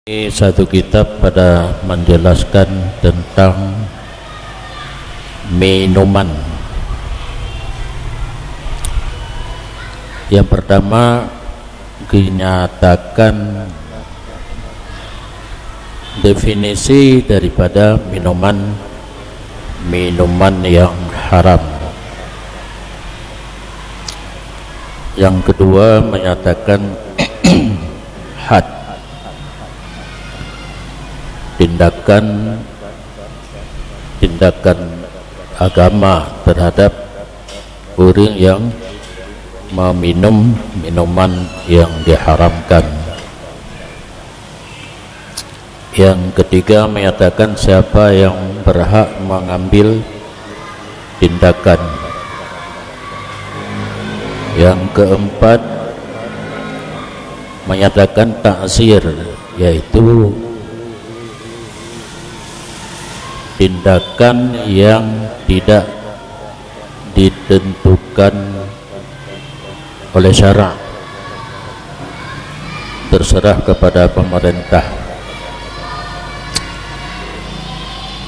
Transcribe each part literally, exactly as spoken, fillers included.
Ini satu kitab pada menjelaskan tentang minuman. Yang pertama, dinyatakan definisi daripada minuman, minuman yang haram. Yang kedua, menyatakan had, tindakan, tindakan agama terhadap orang yang meminum minuman yang diharamkan. Yang ketiga, menyatakan siapa yang berhak mengambil tindakan. Yang keempat, menyatakan ta'zir, yaitu tindakan yang tidak ditentukan oleh syarak, terserah kepada pemerintah.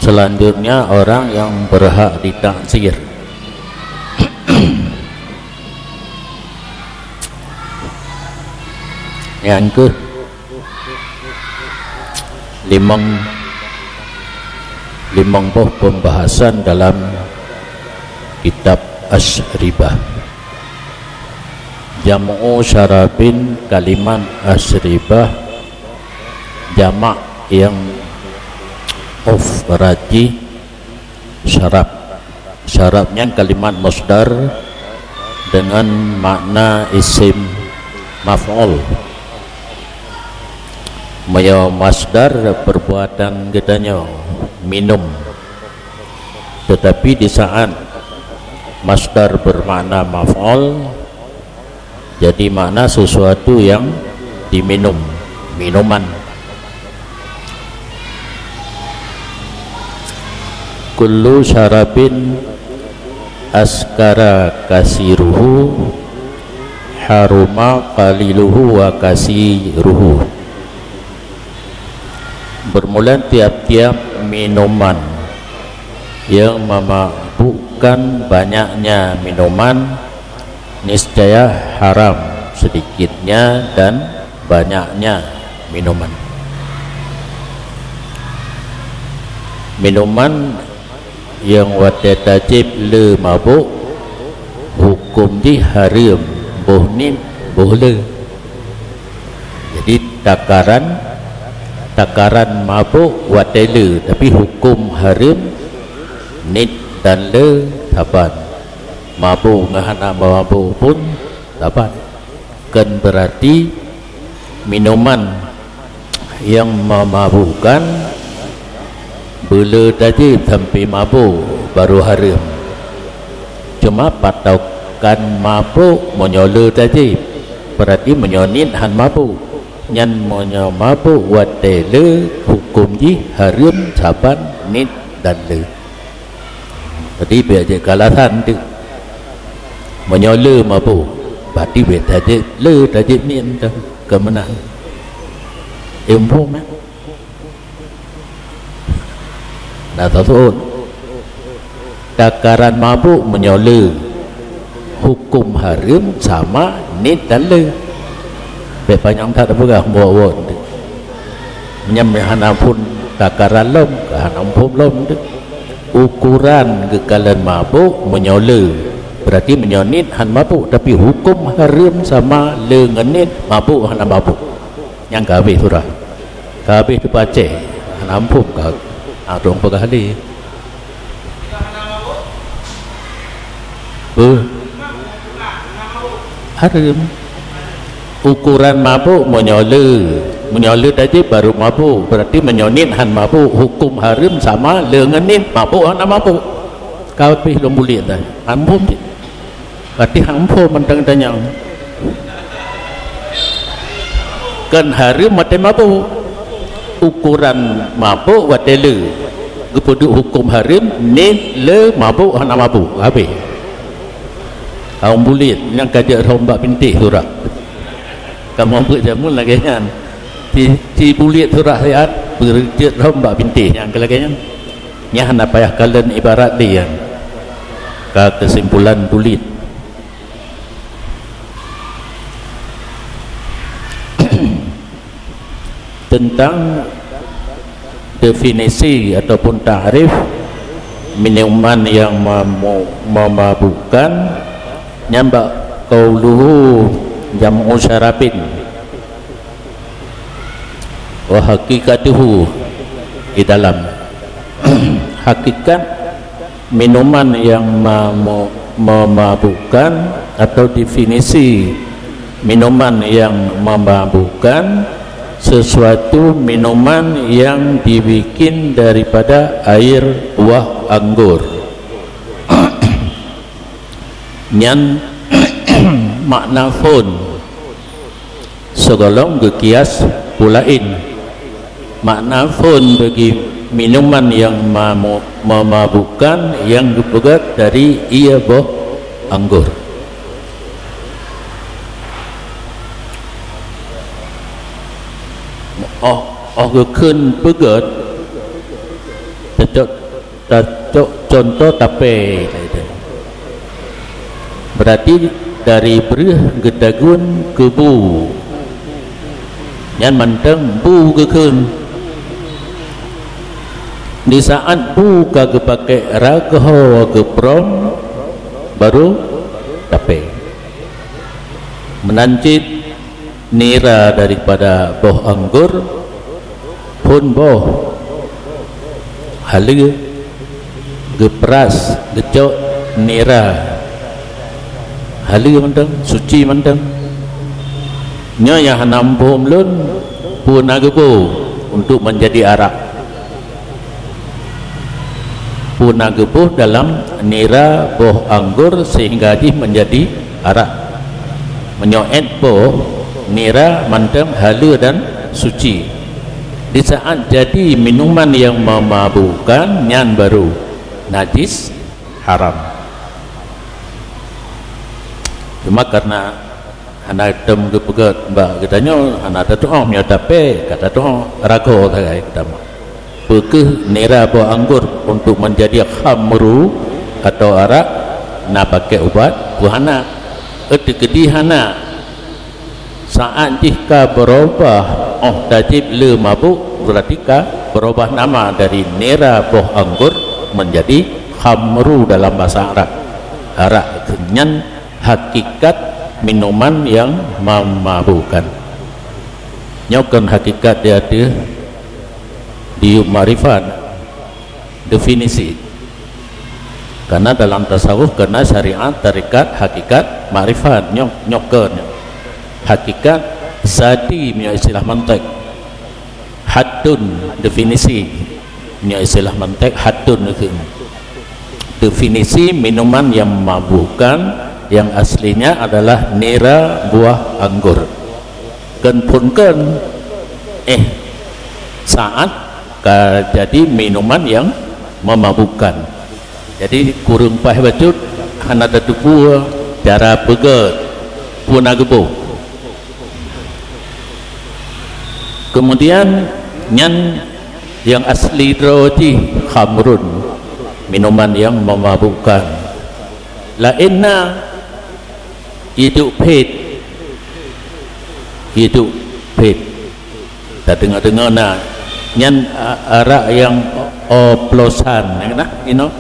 Selanjutnya, orang yang berhak ditakzir. Nyang keuh limong, limong boh pembahasan dalam kitab Asyribah. Jam'u syarabin, kalimat asyribah jamak yang mufrad jih syarab. Syarab nyan kalimat masdar dengan makna isim maf'ul. Meunyoe masdar, perbuatan geutanyoe minum. Tetapi di saat masdar bermakna maf'ul, jadi makna sesuatu yang diminum, minuman. Kullu syarabin askara kasiruhu, haruma qaliluhu wa kasiruhu. Bermula tiap-tiap minuman yang memabukkan, banyaknya minuman, niscaya haram sedikitnya dan banyaknya minuman. Minuman nyang watée tajéb le mabök, huköm jih hareuem, boh niet, boh le. Jadi takaran, takaran mabök watée le, tapi huköm hareuem niet dan le saban. Mabök ngon hana mabök pun saban. Kon beurati minuman nyang memabukkan, beule tajéb sampoe mabök barô hareuem. Cuma patokan mabök meunyoe le tajéb, beurati meunyoe niet hán mabök. Nyan meunyoe mabök watée le, huköm jih hareuem saban niet dan le. Jadi bék jeuet keu alasan teuk. Meunyoe le mabök, berarti bék tajéb le, tajéb niet mantong, kon meunan. Ilmu mah. Na taseuôt. Takaran mabök meunyoe le, huköm hareuem sama niet dan le. Bék panyang that tapeugah, muwot-wot. Nyan hana phon takaran lom, hana phon lom. Ukoran geukalon mabök meunyoe le, beurati meunyoe niet hán mabök, tapi huköm hareuem sama le ngon niet, mabök hana mabök. Nyan ka habéh surah. Ka habéh teupacée, hana phon ka, ah, dong peugah lé. Beuh. Hareuem. Ukoran mabök meunyoe le, meunyoe le tajéb barô mabök, beurati meunyoe niet hán mabök, huköm hareuem sama le ngon niet, mabök hana mabök. Ka habéh lom buleuen dah. Hán phon cit. Berarti hán phon mantong tanyong. Kon hareuem watée mabök. Ukoran mabök watée le. Geupeuduek huköm hareuem, niet, le, mabök, hana mabök. Habéh. Hán buleuen nyang ka jeuet rhom bak bintéh surah. Kamoe beuet jameun lagée nyan. Ci buliet surah siat, beureujeut lom bak bintéh nyang keu lagée nyan. Nyan hana payah kalon ibarat lé nyan. Ka keusimpulan buliet. Tentang definisi ataupun takrif minuman yang memu-, memabukkan, nyan bak qauluhu jam'u syarabin wa haqiqatuhu, di dalam hakikat minuman yang mamu-, memabukkan atau definisi minuman yang memabukkan, sesuatu minuman yang dibikin daripada air buah anggur. Nyan makna phon. Sigohlom geukias peue laén. Makna phon bagi minuman nyang mamu-, memabukkan nyang geupeugét dari ié boh anggor. Óh, óh geukheun peugét, teucok Ta-, co-, contoh tapée. Berarti dari breuh geutagun keu bu. Nyan mantong bu geukheun. Di saát bu ka geupaké ragoe geuprom, baru tapée. Meunan cit nira daripada boh anggor, phon boh, haleue, geupras, geucok nira, haleue mantong, suci mantong. Nyoe nyang hana muphom lôn, peue na geuboh untuk menjadi arak. Peue na geuboh dalam nira boh anggor sehingga jih menjadi arak. Meunyoe ét boh nira mantong haleue dan suci. Di saát jadi minuman nyang memabukkan, nyan baru najis, haram. Cuma karena hana tom geupeugét bak geutanyoe, hana tatu'oh, meunyoe tapée ka tatu'oh, ragoe sagai geutamah. Peu kheueh nira boh anggor untuk menjadi khamru atau arak, na paké ubat? Peu hana. Ét keudeh hana. Saát jih ka beurubah, óh tajieb le mabuk, berarti ka beurubah nama dari nira boh anggor menjadi khamru dalam bahasa Arab. Arak nyan hakikat minuman nyang memabukkan. Nyoe kon hakikat di ateueh diyueb makrifat, definisi. Karena dalam tasawuf keunan syariat, tarekat, hakikat, makrifat. Nyoe, nyoe kon hakikat zati meunyoe istilah mantek. Haddun, definisi. Nyoe istilah mantek, haddun itu. Definisi minuman yang memabukkan yang aslinya adalah nira buah anggur. Kon phon kon, eh, saát ka jadi minuman yang memabukkan. Jadi kureueng paih bacut, hana tateupeue cara peugét, peue na geuboh. Kemudian nyan nyang asli droe jih khamrun, minuman yang memabukkan. Laén na, iduek phét, iduek phét. Tadeungoe-deungoe na, nyan a-, arak nyang o-, oplosan, ya kan? Inoe.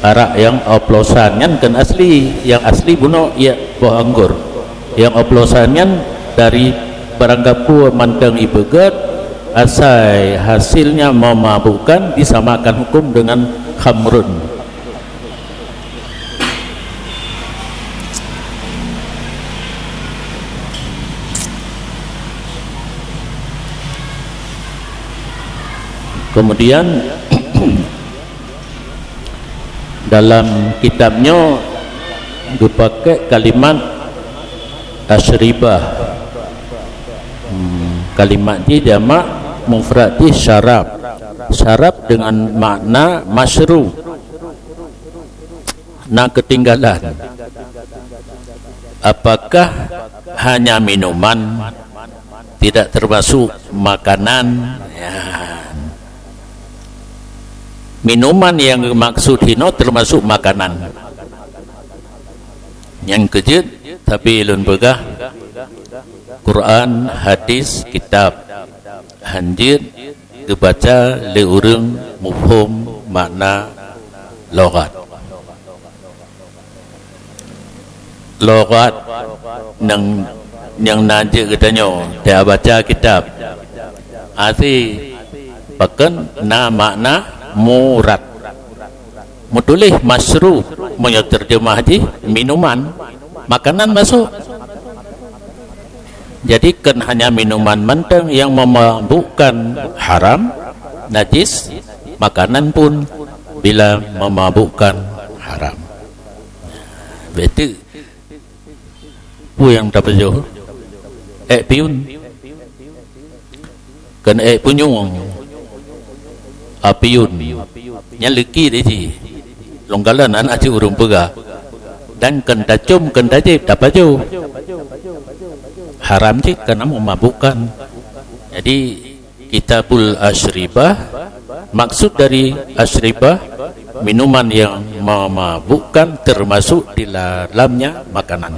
Arak nyang oplosan nyan kon asli. Nyang asli bunoe ié boh anggor. Nyang oplosan nyan dari barang gapeue mantong ipeugét, asai hasilnya memabukkan, disamakan hukum dengan khamrun. Kemudian, dalam kitab nyoe geupaké kalimat asyribah. Hmm, kalimat jih jamak, mufrad jih syarab. Syarab dengan makna masyru. Na keutinggalan. Apakah hanya minuman? tidak termasuk makanan. Ya. Minuman yang dimaksud hino termasuk makanan. Nyang keujeuet, tapi lôn peugah, Quran, hadis, kitab, hanjeuet geubaca lé ureuëng muphom makna lughat. Lughat nyang, nyang na jeuet geutanyoe tabaca kitab, hase pakon na makna murad. Meutuléh masyrub, meunyoe teurjeumah jih minuman, makanan masuk. Jadi, kon hanya minuman mantong yang memabukkan haram, najis, makanan pun bila memabukkan haram. Betul. Peue nyang tapajoh? Ék piun. Kon ék punyueng. Apiun. Nyan leuki di jih. Lôn kalon hana cit ureuëng peugah. Dan kon tacom, kon tajieb, tapajoh. Haram cit, karena memabukkan. Jadi, Kitabul Asyribah, maksud dari asyribah, minuman yang memabukkan, termasuk di dalamnya makanan.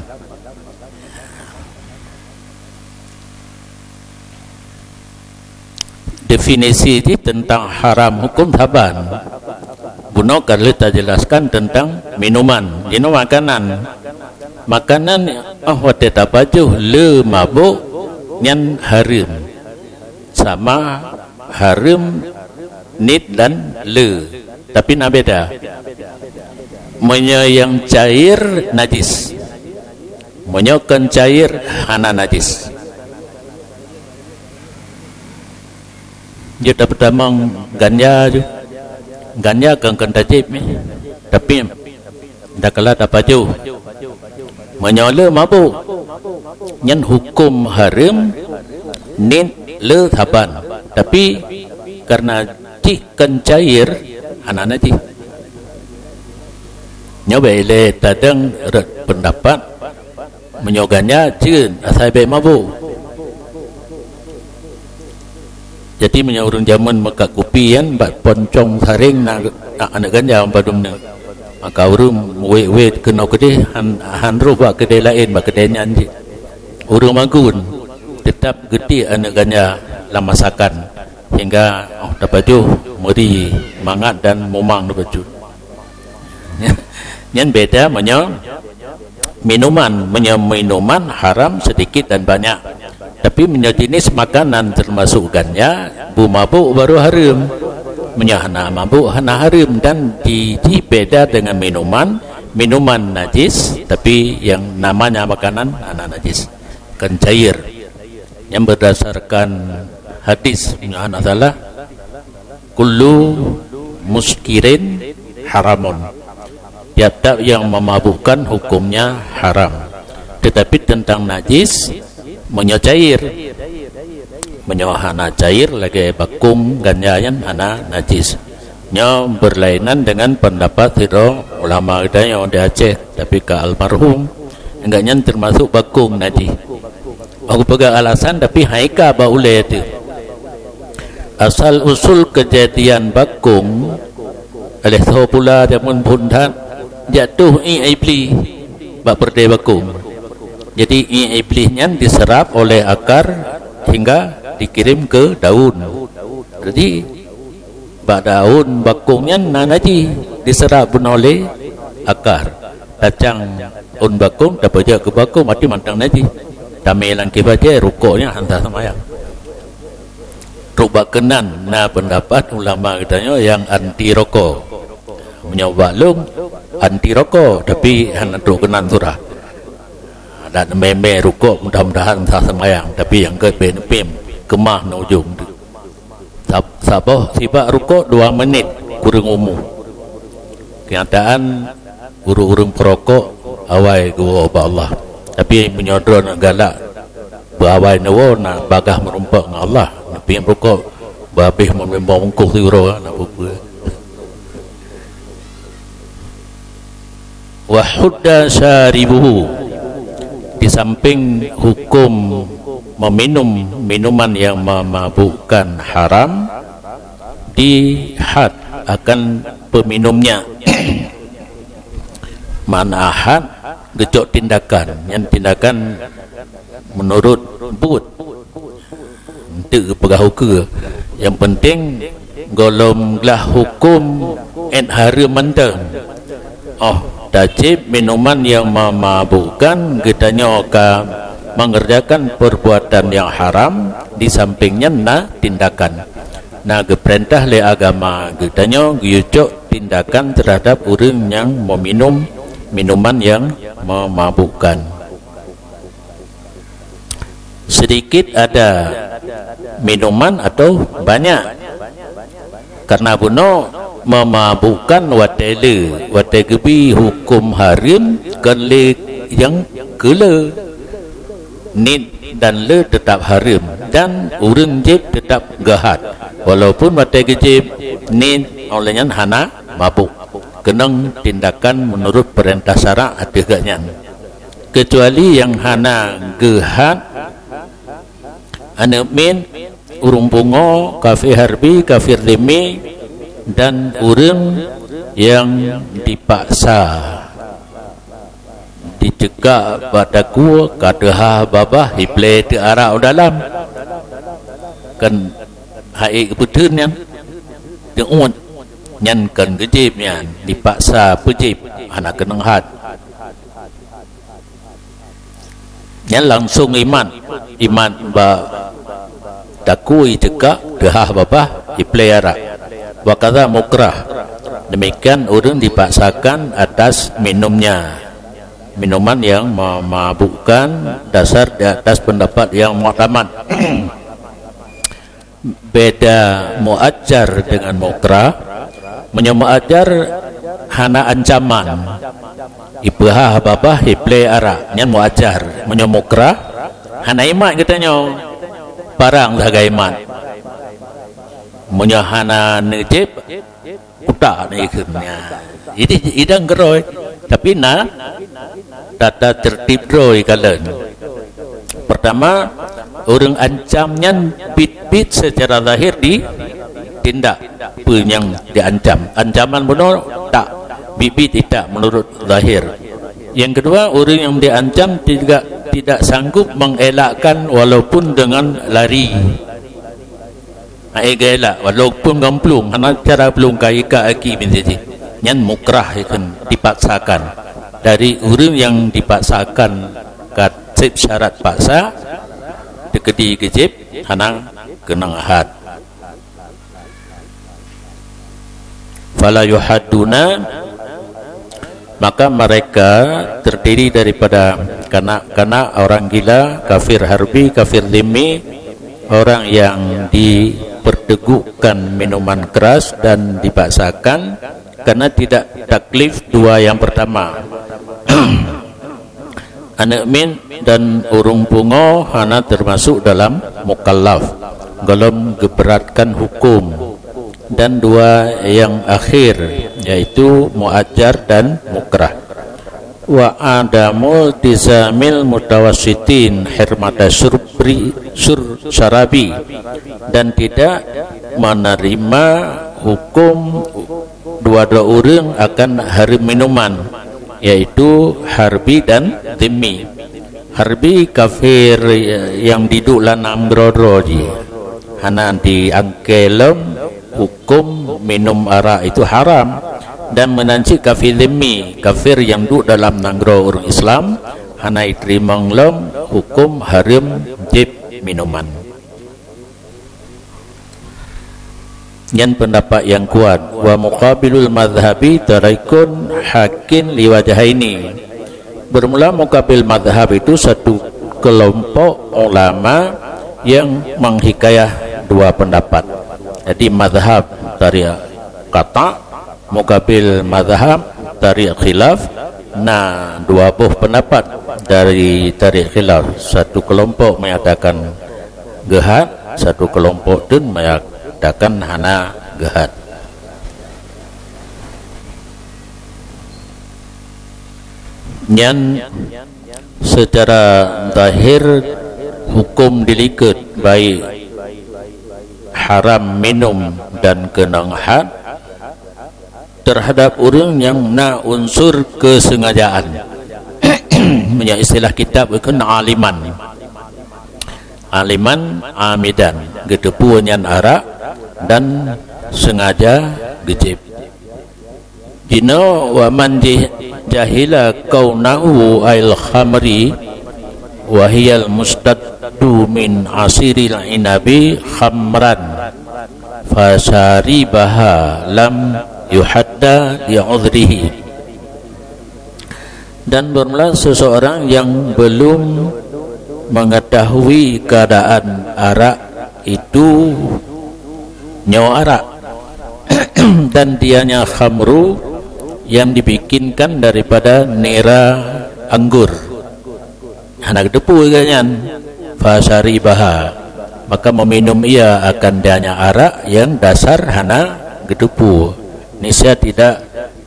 Definisi jih teuntang haram huköm saban. Bunoe ka lheueh tajeulaskan teuntang minuman, jinoe makanan. Makanan, oh, watée tapajoh le mabök, nyan hareuem. Sama hareuem niet dan le, tapi na beda. Meunyoe nyang cair najis, meunyoe kon cair hana najis. Jeuet tapeutamong ganja ju. Ganja kon, kon tajieb mi, tapi Dakala tapajoh. Meunyoe le mabök, nyan huköm hareuem niet le saban. Tapi, karena jih kon cair, hana najih. Nyoe bèk ilée tadong rot peundapat, meunyoe ganja jeuet asai bèk mabök. Jadi, meunyoe ureuëng jameun meukat kupi nyan, bak poncong saréng na, na aneuk ganja padum nyan. Maka ureuëng wét-wét keunoe keudeh, han, han rôh bak keudè laén, bak keudè nyan jih. Ureuëng magun teutap geutiek aneuk ganja lam masakan, sehingga, oh, tapajoh meuri mangat dan mumang tapajoh. Nyan beda meunyoe minuman. Meunyoe minuman haram sedikit dan banyak. Tapi meunyoe jenis makanan termasuk ganja, bu mabök baru hareuem. Meunyoe hana mabök, hana hareuem. Dan di, jih beda dengan minuman. Minuman najis, tapi yang namanya makanan hana najis. Kan cair. Yang berdasarkan hadis, meunyoe hana salah, kullu muskirin haramun. Tiap-tiap yang memabukkan hukumnya haram. Tetapi tentang najis, meunyoe cair. Meunyoe hana cair, lagèe bakong ganja nyan hana najis. Nyoe berlainan dengan pendapat sidroe ulama geutanyoe di Aceh, tapi ka almarhum. Enggak nyan termasuk bakong najis. Aku peugah alasan, tapi hai ka bak ulèe teuh. Asal usul kejadian bakong, aléh soe pula jameun phon that, jatuh ié Iblih bak peureudèe bakong. Jadi, ié Iblih nyan diserap oleh akar hingga dikirim ke daun. Jadi, bak daun bakong nyan na najih diserap bunoe lé akar. Tacang daun bakong tapeujak keu bakong, mati mantong najih. Tamé lam kiban jai, rukok nyan hana seumayang. Trok bak keunan na peundapat ulama geutanyoe nyang anti rokok. Meunyoe bak lôn anti rokok, tapi hana trok keunan surah. Dan mé-mé rukok mudah-mudahan sah seumayang, tapi nyang gét bèk neupiem, keumah na ujong teuh. Sab-, saboh sibak rukok dua menit kureueng umu. Kenyataan, ureuëng-ureuëng peurokok awai geuwoe bak Allah. Tapi meunyoe droeneuh galak beuawai neuwoe, na bagaih meurumpok ngon Allah. Neupiem rukok beuhabéh meulimbong bungkôh siuroe, na peue-peue. Wa hudda syaribuhu, di samping hukum meminum minuman yang memabukkan haram, dihad akan peminumnya. Makna had, geucok tindakan. Nyan tindakan meunurot buet. Eunteuk geupeugah ukeue. Nyang peunteng, gohlom glah huköm 'et hareuem mantong. Oh, tajieb minuman nyang memabukkan, geutanyoe ka mengerjakan perbuatan yang haram, di samping nyan na tindakan. Na geupeurintah lé agama geutanyoe geuyue cok tindakan terhadap ureuëng nyang meuminum minuman nyang memabukkan. Sedikit ada minuman atau banyak. Karena bunoe memabukkan watée le, watée geubi huköm hareuem kon lé nyang keu le. Niet dan le teutab hareuem, dan ureuëng jieb teutab geuhat, walaupun watée geujieb niet, óh lheueh nyan hana mabuk. Keunong tindakan meunurot peurintah syarak ateueh geuhnyan. Keucuali nyang hana geuhat, aneuëk miet, ureuëng pungo, kafé harbi, kafé dhimmi, dan ureuëng nyang dipaksa. Diceukak bak takue, ka teuhah babah, iblih teuarak u dalam. Kan hai geupeutheun nyan, teuôt, nyan kon geujieb nyan, dipaksa peujieb, hana keunong hat. Nyan langsung imat, imat bak takue, iceukak, teuhah babah, iblih arak. Wa kadza mukrah. Demikian ureuëng dipaksakan atas minumnya minuman yang memabukkan dasar di atas pendapat yang mu'tamad. Beda mu'ajjar dengan mukrah. Meunyoe mu'ajjar hana ancaman, ipeuhah babah, iblih arak, nyan mu'ajjar. Meunyoe mukrah, hana imat geutanyoe, parang sagai imat. Meunyoe hana neujieb, utak na ikheun. Jadi idang keurôi, tapi na tata tertib droe kalon. Pertama, ureuëng ancam nyan bit-bit secara zahir ditindak peue nyang diancam. Ancaman bunoe tak, bit-bit itak meunurot zahir. Yang kedua, ureuëng nyang diancam tidak, tidak sanggup mengelakkan walaupun dengan lari. Hai geulak, walaupun gamplueng, hana cara plueng ka ikat aki binti jih. Nyan mukrah ikheun, dipaksakan. Dari ureuëng nyang dipaksakan ka seb syarat paksa, teukeudi geujieb, hana keunong hat. Fala yuhadduna, maka mereka terdiri daripada kanak-kanak, orang gila, kafir harbi, kafir dhimmi, orang yang diperteguhkan minuman keras dan dipaksakan, karena tidak taklif dua yang pertama. Aneuëk miet dan ureuëng pungo hana termasuk dalam mukallaf, gohlom geuberatkan huköm, dan dua yang akhir, yaitu mu'ajjar dan mukrah. Wa adamu iltizamil mutawassitin hirmata syurbi, syur, syarabi, dan tidak menerima huköm dua-dua ureuëng akan hareuem minuman, yaitu harbi dan dhimmi. Harbi kafir nyang diduek lam nanggroe droe jih, hana diangkée lom huköm minum arak itu haram, dan meunan cit kafir dhimmi, kafir nyang duek dalam nanggroe ureuëng Islam, hana jiteurimong lom huköm hareuem jieb minuman. Nyan pendapat yang kuat. Wa muqabilul madhhabi tarikun hakin liwajhaini. Bermula muqabil madhhab itu satu kelompok ulama yang menghikayah dua pendapat. Jadi madhhab tarik qata', muqabil madhhab tarik khilaf, na dua boh pendapat dari tarik khilaf. Satu kelompok menyatakan geuhat, satu kelompok teun menyatakan hana geuhat. Nyan secara zahir hukum dilikot, baik haram minum dan keunong had, terhadap ureuëng nyang na unsur keusengajaan. Meunyoe istilah kitab geukheun aliman. Aliman amidan, geuteupeue nyan arak dan sengaja geujieb. Jinoe, wa man jih-, jahila kaunahu ail khamri wa hiyal mustaddu min asiril inabi khamran fasaribaha lam yuhadda li udhrihi. Dan bermula seseorang yang belum mengetahui keadaan arak itu nyoe arak dan dianya khamru yang dibikinkan daripada nira anggur. Hana geuteupeue geuh nyan, fasaribaha, maka meminum ia akan dianya arak yang dasar hana geuteupeue. Niscaya tidak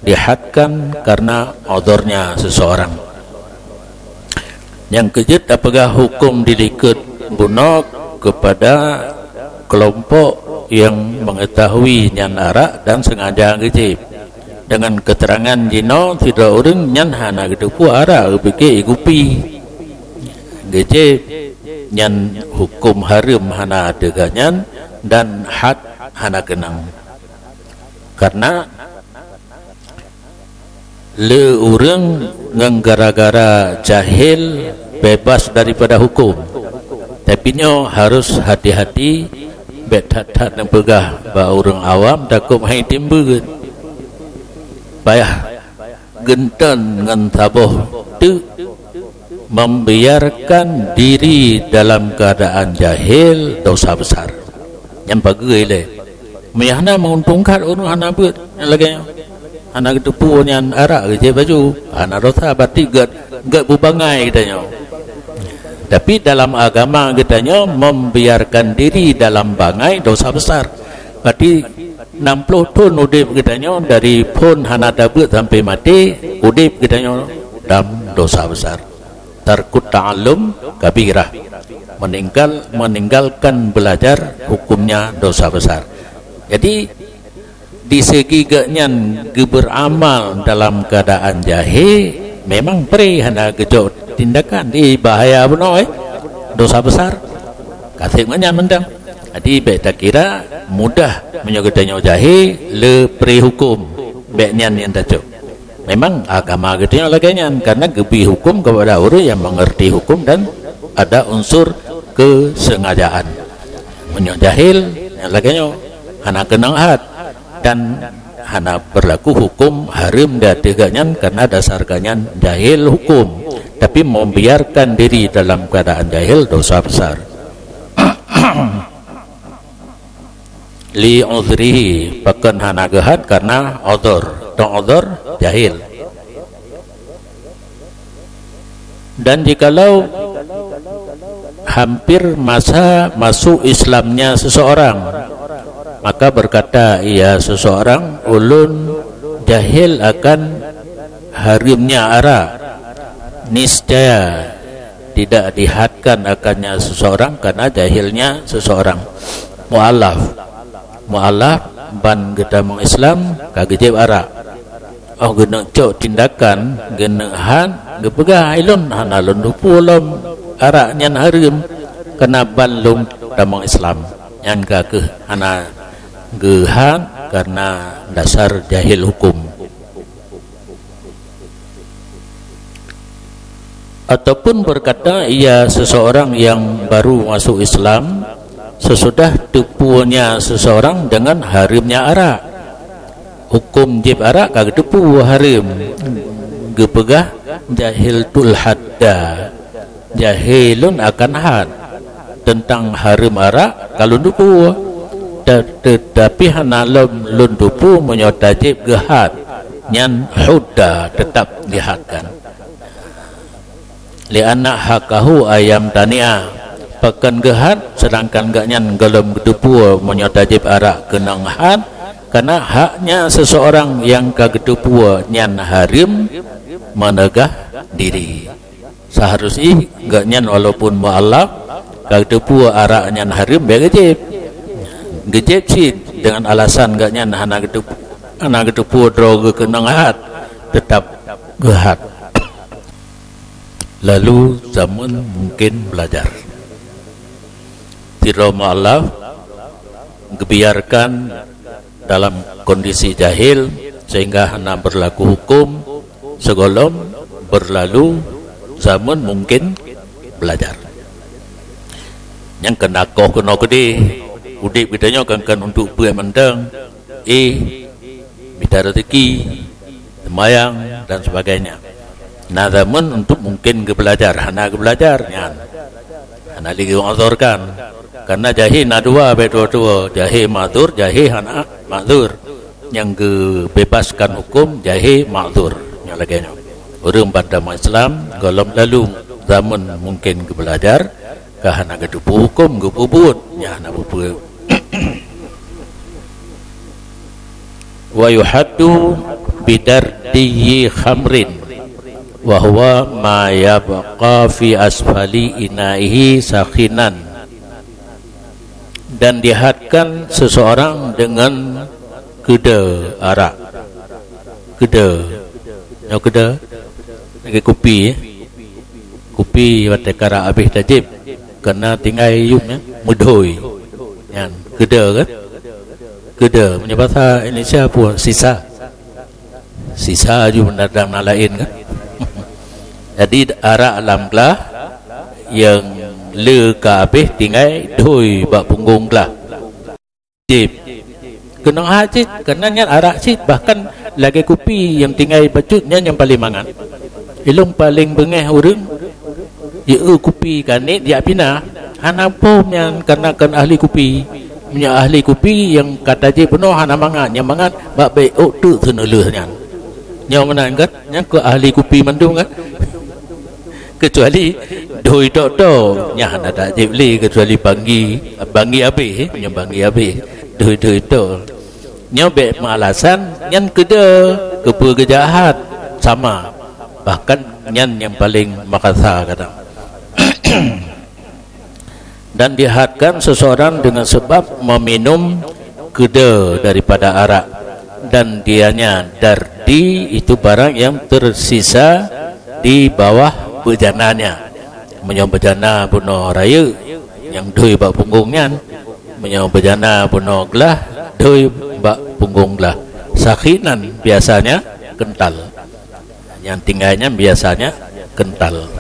dihadkan karena odornya seseorang. Nyang keujeuet tapeugah hukum dilikot bunoe kepada kelompok yang mengetahui nyan arak dan sengaja geujieb. Dengan keterangan jinoe, sidroe ureuëng nyan hana geuteupeue arak, geupike ie kupi. Geujieb, nyan hukum hareuem hana teuga nyan dan had hana keunong. Karena le ureuëng ngon gara-gara jahil bebas daripada hukum. Tapi nyoe harus hati-hati, bék that-that neupeugah bak ureuëng awam, takot hai timbeuet. Payah geunton ngon saboh teuk, membiarkan diri dalam keadaan jahil dosa besar. Nyan pageue lé. Meunyoe hana meuuntông that ureuëng hana beuet nyang lagée nyoe. Hana geuteupeue nyan arak geujieb baju, hana dosa, berarti gét, gét beubangai geutanyoe. Tapi dalam agama geutanyoe membiarkan diri dalam bangai dosa besar. Berarti enam puluh thon udeb geutanyoe, dari phon hana tabeuet sampai maté, udeb geutanyoe dalam dosa besar. Tarkut ta'allum kabirah. Meninggal, meninggalkan belajar hukumnya dosa besar. Jadi, di segi geuhnyan geuberamal dalam keadaan jahé, memang pré hana geujok tindakan, di bahaya bunoe, eh, dosa besar. Kaseb ngon nyan mantong. Jadi, bék takira mudah meunyoe geutanyoe jahé le pré hukum. Bék nyan nyang tacok. Memang agama geutanyoe lagée nyan, karena geubri hukum kepada ureuëng yang mengerti hukum dan ada unsur kesengajaan. Meunyoe jahil, nyang lagée nyoe, hana keunong had dan hana berlaku hukum hareuem di ateueh geuhnyan karena dasar geuhnyan jahil hukum, tapi membiarkan diri dalam keadaan jahil dosa besar. Li udhrihi, pakon hana geuhad karena udhur. Tong udhur, jahil. Dan jikalau hampir masa masuk Islamnya seseorang, maka berkata ia seseorang, "Ulôn jahil akan hareuemnya arak." Niscaya tidak dihadkan akannya seseorang karena jahilnya seseorang. Mualaf. Mualaf ban geutamong Islam ka geujieb arak. Oh geuneuk cok tindakan, geuneuk had, geupeugah, "Ilôn hana lôn teupeue lom arak nyan hareuem, karena ban lôn tamong Islam." Nyan ka kheueh hana geuhad karena dasar jahil hukum. Ataupun berkata ia seseorang yang baru masuk Islam, sesudah teupunya seseorang dengan hareuemnya arak. Hukum jieb arak ka geuteupeue hareuem, geupeugah, "Jahiltul hadda." Jahé lôn akan had teuntang hareuem arak ka lôn teupeue, te-, teutapi hana lom lôn teupeue meunyoe tajieb geuhad, nyan hudda, teutab dihadkan. Lianna hakahu ayyamtani'a, pakon geuhad, seudangkan geuhnyan gohlom geuteupeue meunyoe tajieb arak keunong had, karena haknya seseorang nyang ka geuteupeue nyan hareuem meunegah diri. Seharus jih geuhnyan walaupun mualaf, ka geuteupeue arak nyan hareuem, bèk geujieb. Geujieb cit deungon alasan geuh nyan hana geuteupeue, hana geuteupeue droe geuh keunong hat, teutab geuhat. Lalu zamun mungkin belajar. Sidroe mualaf geubiarkan dalam kondisi jahil sehingga hana berlaku hukum, sigohlom berlalu zamun mungkin belajar. Nyang keunakoh keunoe keudeh, udeb geutanyoe kan, kan untuk beuet mantong, eh, mita rezeki, sembahyang dan sebagainya. Na zamun untuk mungkin geubeulajar, hana geubeulajar nyan hana lé geuuzorkan. Karena jahé na dua, bèk tuwo-tuwo, jahé ma'dzur, jahé hana ma'dzur. Nyang geubebaskan huköm jahé ma'dzur. Nyang lagèe nyoe. Ureueng bansa Islam gohlom lalu zamun mungkin geubeulajar, ka hana geuteupeue huköm geupeubuet, nyan hana peue-peue. Wa yuhaddu bidardiyi khamrin wa huwa ma yabqa fi asfali inaihi sakhinan. Dan dihadkan seseorang dengan keudè arak. Keudè. Nyoe keudè. Lagèe kupi, eh. Kupi watèe karak habéh tajieb, kana tinggai yuem, eh, meudhôi. Nyan keudè kan? Keudè. Meunyoe basa Indonesia peue? Sisa. Sisa ju meunadang na laén kan? Jadi arak lam glah nyang le ka habéh tinggai dhôi bak punggong glah. Jieb. Keunong hat cit, keunan nyan arak cit, bahkan lagèe kupi nyang tinggai bacut nyan nyang paleng mangat. Ilong paleng beungèh ureueng, jieu kupi ka niet jak pinah, hana phom nyan karena kon ahli kupi. Meunyoe ahli kupi nyang ka tajieb bunoe hana mangat, nyang mangat bak bèk ôk teuk seuneulheueh nyan. Nyoe meunan kan, nyan keuh ahli kupi mandum kan. Kecuali doi tok-tok, nyan hana tajieb lé, kecuali banggi, banggi habéh, eh, nyan banggi habéh, doi-doi tok. Nyoe bèk meualasan, nyan keudè, keupeue geujahat, sama. Bahkan nyan nyang paleng makasa kadang. Dan dihadkan seseorang dengan sebab meminum keudè daripada arak, dan dianya dardi itu barang yang tersisa di bawah bejananya. Meunyoe bejana bunoe rayeuk, nyang doi bak punggong nyan. Meunyoe bejana bunoe glah, doi bak punggong glah. Sakhinan biasanya kental. Nyang tinggai nyan biasanya kental.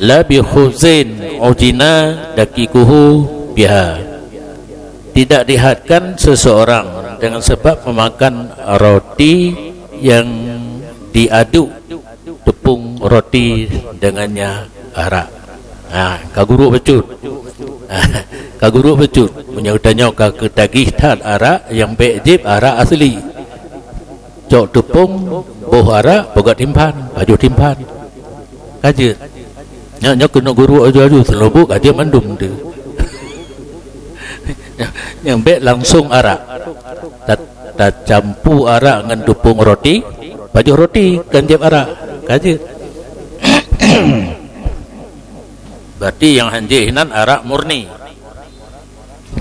La bi khubzin ujina daqiquhu biha. Tidak dihadkan seseorang dengan sebab memakan roti yang diaduk tepung roti dengannya arak. Ha, ka guruk bacut. Ha, ka guruk bacut. Meunyoe tanyoe ka keutagih that arak, nyang bèk jieb arak asli. Cok tepung, boh arak, peugöt timphan, pajoh timphan. Ka jeuet. Nyoe, nyoe keuneuk guruk aju-aju, seulubuk ka jeuet mandum tu. Nyang bèk langsung arak. Ta-, tacampu arak ngon tepung roti, pajoh roti, kan jieb arak. Ka jeuet. Berarti nyang hanjeuet inan arak murni.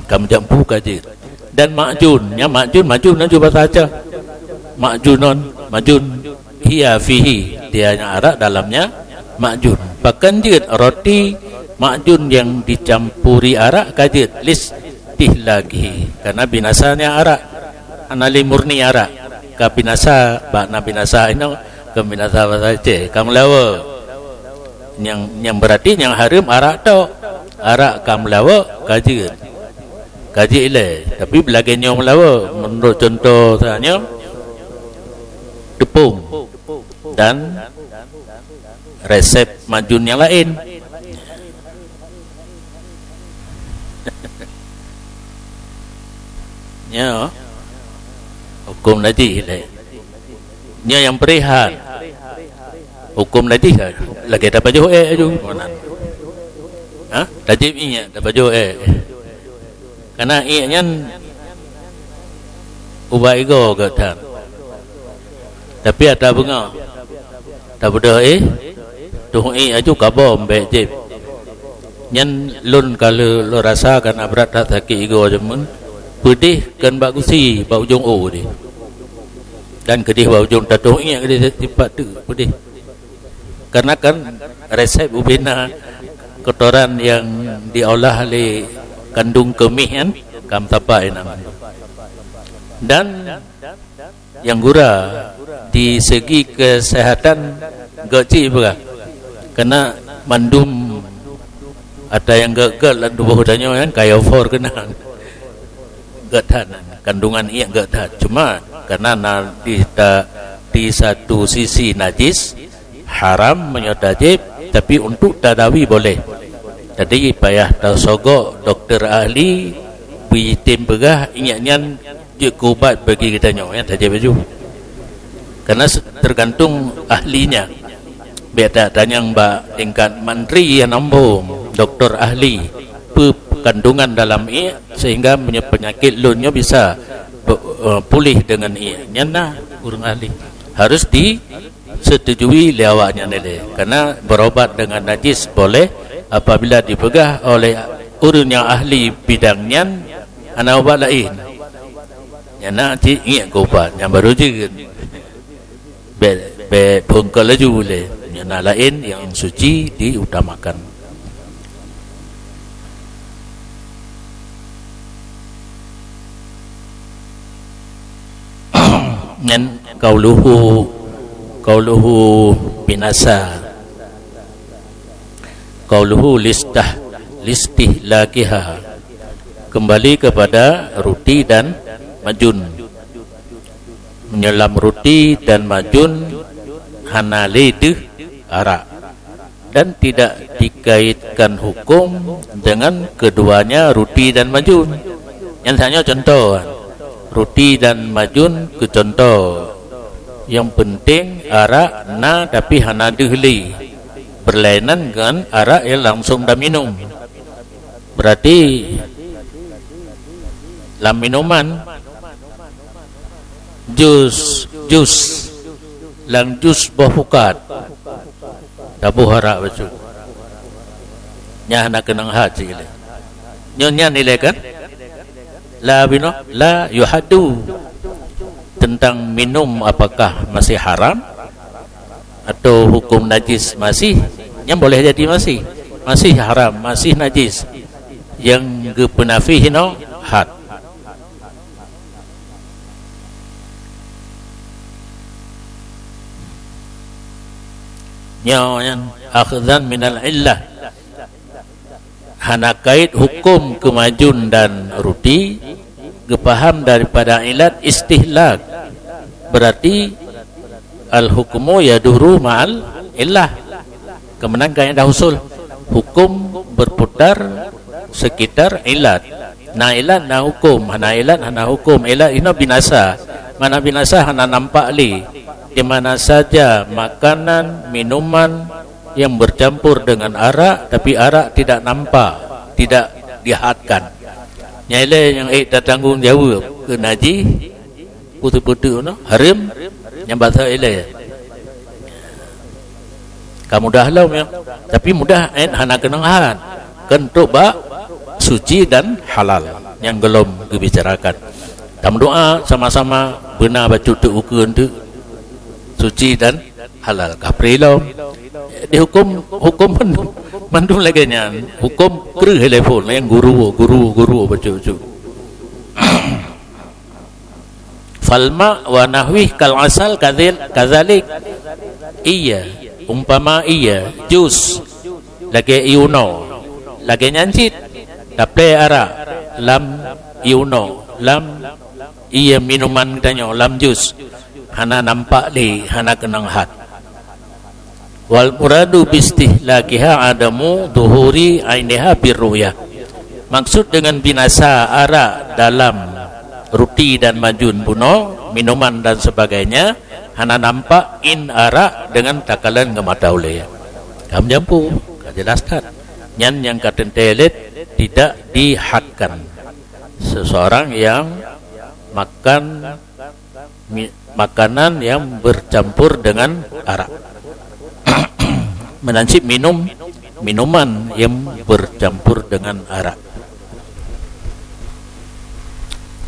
Ka meujampu ka jeuet. Dan makjun, nyan makjun, majun nyan ju basa Aceh. Makjunon, majun, hiya fihi, dianya arak dalamnya makjun. Pakon jeuet roti makjun nyang dicampuri arak ka jeuet, listihlakihi, karena binasanya arak. Hana lé murni arak. Ka binasa, bak na binasa inoe, ka binasa basa Aceh, ka meulawa. Nyang, nyang berarti nyang hareuem arak tok. Arak ka meulawa, ka jeuet. Ka jeuet ilèe. Tapi beulagèe nyoe meulawa, meunurot cuntoh tanyoe, tepung dan resep majun nyang laén. Nyoe huköm najih ilèe. Nyoe nyang peureuhan. Huköm najih lagèe tapajoh èk aju. Ha? Tajieb iék, tapajoh èk. Karena iék nyan ubat igoe geuh that. Tapi ata beungoh. Tabeudôh éh, tueng éh aju kabom bèk jieb. Nyan lôn ka lheueh lôn rasa ka na brat that sakét igoe jameun. Peudeh kon bak gusi, bak ujong ôk deh. Dan keudeh bak ujong tatoh iék deh tipak teuk peudeh. Karena kan resep ubena kotoran yang diolah lé kandung keuméh kan, ka meusapat inan. Dan nyang gura di segi kesehatan gét cit peugah. Karena mandum ata nyang gét-gét lam tuboh tanyoe nyan ka yofor keunan. Gét that, kandungan iék gét that. Cuma karena na di ta-, di satu sisi najis, haram meunyoe tajép, tapi untuk tadawi boleh. Jadi payah tasogok doktor ahli, beujitem peugah iék nyan jeuet keu ubat bagi geutanyoe, ya, tajép laju. Karena se-, tergantung ahlinya. Bék ta-, tanyong bak tingkat mantri nyang ambong, doktor ahli, peue kandungan dalam iék sehingga menye-, penyakit lôn nyoe bisa be-, eh, pulih dengan iék. Nyan na ureuëng ahli. Harus disetujui lé awak nyan ilée. Karena berobat dengan najis boleh apabila dipeugah oleh ureuëng nyang ahli bidang nyan hana ubat laén. Nyan na cit iék keu ubat, nyan baru jeuet. Bék, bék phôn keu laju lé. Nyan na laén nyang suci diutamakan. Nyan qauluhu, qauluhu binasa. Qauluhu listah, listihlakiha. Kembali kepada ruti dan majun. Meunyoe lam ruti dan majun hana lé deuh arak, dan tidak dikaitkan hukum dengan keduanya ruti dan majun. Nyan tanyoe contoh, ruti dan majun keu contoh. Nyang penting arak na tapi hana deuh lé, berlainan ngon arak nyang langsung taminum. Berarti lam minuman jus, jus, lam jus boh pukat, taboh arak bacut. Nyan hana keunong had cit ilée. Nyoe nyan ilée kan? La bino, la yuhaddu. Tentang minum apakah masih haram atau hukum najis masih, nyan boleh jadi masih. Masih haram, masih najis. Nyang geupeunafih inoe had. Nyoe nyan akhdan minal illah. Hana kait hukum keu majun dan ruti, geupaham daripada ilat istihlak. Berarti al-hukmu yaduru ma'al illah. Keumanakah indah usul? Hukum berputar sekitar ilat. Na ilat na hukum, hana ilat hana hukum. Ilat inoe binasa. Mana binasa hana nampak lé. Di mana saja makanan, minuman yang bercampur dengan arak, tapi arak tidak nampak, tidak dihadkan. Nyan ilée nyang ék tatanggong jaweueb keu najih, putôk-putôk nyoe, hareuem, nyang basa ilée. Ka mudah lom nyoe. Tapi mudah ék hana keunong had. Keuneuk bak suci dan halal nyang golom geubicarakan. Tameudoa sama-sama beuna bacut teuk ukeue teuk suci dan halal. Ka pri lom. Dihukum, hukum mandum, mandum lagée nyan. Hukum kreueh lé phon nyang guru, guru, guru bacut-bacut. Falma wa nahwih kal asal kadzil-, kadzalik. Iya, umpama iya, jus, lagée ié unoe. Lagée nyan cit, taplé arak lam ié unoe, lam ié minuman geutanyoe, lam jus. Hana nampak lé, hana keunong had. Wal muradu bistihlakiha adamu zuhuri ainiha birru'yah. Maksud dengan binasa arak dalam ruti dan majun bunoe, minuman dan sebagainya, hana nampak in arak dengan takalon ngon mata ulée. Ka meujampu, ka jelas that. Nyan nyang ka teuntée lét tidak dihadkan. Seseorang yang makan mi-, makanan yang bercampur dengan arak. Meunan cit minum minuman yang bercampur dengan arak.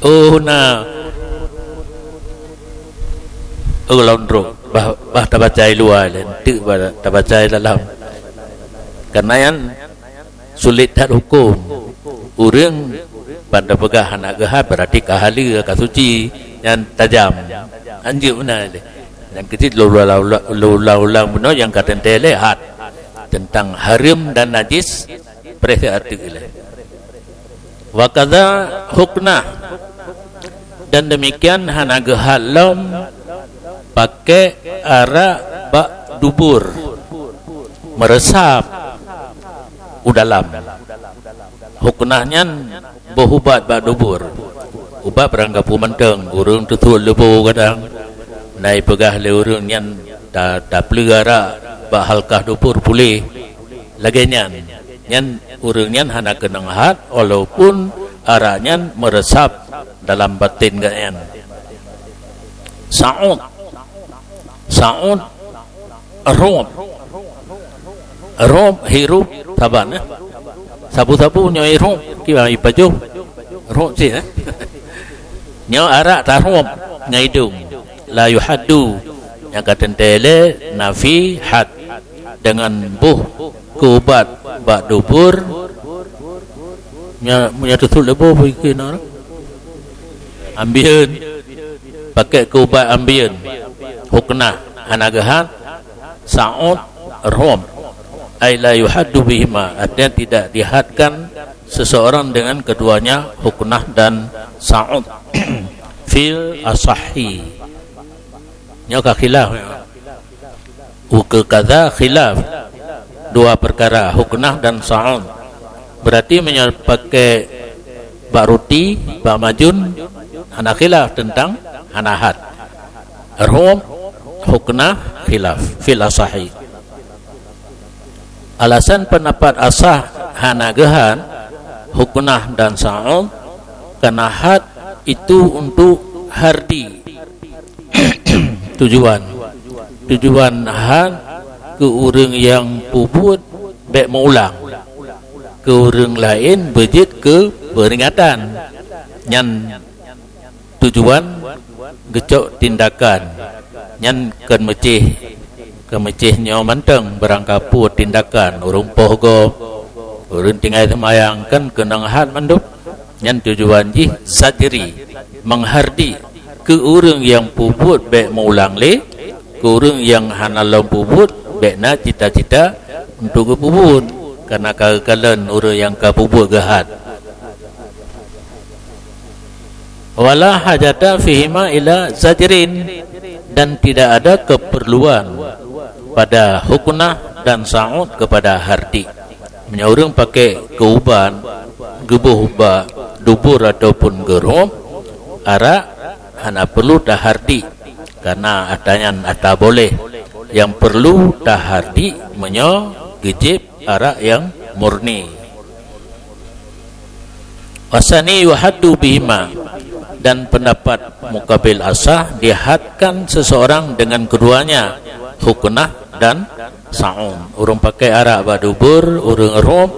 Oh, na. Oh, lawan droe. Bah, bah tabaca i luwa lé, enteuk bah tabaca i dalam. Karena nyan sulet that huköm. Ureuëng ban tapeugah hana geuhat, berarti ka haleue, ka suci, nyan tajam. Anjeuk meunan lé. Nyang keucit lé ulang-ulang bunoe nyang ka teuntée lé hat. Tentang hareuem dan najis, preh ateueh lé. Wa kadza huknah, dan demikian hana geuhat lom pakai arak bak dubur, meresap u dalam. Huknah nyan boh ubat bak dubur. Ubat barangkapeue mantong, ureuëng teusuet leubo kadang. Na ipeugah lé ureuëng nyan ta-, tapleue arak bak halkah dubur puléh. Lagée nyan, nyan ureuëng nyan hana keunong hat, walaupun arak nyan meresap dalam baten geuh nyan. Sa'ud. Sa'ud, rhub. Rhub, hirup, saban, eh. Sabu-sabu nyoe rhub, kiban ipajoh. Rhub cit, eh. Nyoe arak tarhub ngon idong. La yuhaddu, nyang ka teuntée lé nafi had. Dengan boh keu ubat bak dubur, nya, meunyoe teusuet leubo bukon na. Ambien, pakai keu ubat ambien. Huknah, hana geuhat, sa'ud, rhub. Ai la yuhaddu bihima, artinya tidak dihadkan seseorang dengan keduanya, huknah dan sa'ud. Fil asahhi. Nyoe ka khilaf. Ukeue kaza khilaf dua perkara, huknah dan sa'ud. Berarti meunyoe pakai bak ruti, bak majun, hana khilaf tentang hana had. Rhub, huknah, khilaf fil asahi. Alasan pendapat asah hana geuhat huknah dan sa'ud, karena had itu untuk hardi. Tujuan. Tujuan had keu ureuëng nyang peubuet bék meuulang. Keu ureuëng laén beujeuet keu peuringatan. Nyan tujuan geucok tindakan. Nyan kon meucéh, kon meucéh nyoe mantong barangkapeue tindakan ureuëng poh gob, ureuëng tinggai seumayang, kan keunong had mandum. Nyan tujuan jih zajri, menghardi keu ureuëng nyang peubuet bék meuulang lé, keu ureuëng nyang hana lom peubuet bék na cita-cita untuk geupeubuet, karena ka geukalon ureuëng nyang ka peubuet geuhat. Wala hajata fihima ila zajrin, dan tidak ada keperluan pada huknah dan sa'ud kepada hardi. Meunyoe ureuëng pakai keu ubat, geuboh bak dubur ataupun geurob, arak hana perlu tahardi, karena ata nyan ata boleh. Nyang perlu tahardi meunyoe geujieb arak nyang murni. Wasani yuhaddu bihima, dan pendapat mukabil asah dihadkan seseorang dengan keduanya, huknah dan sa'ud. Ureuëng pakai arak bak dubur, ureuëng rob,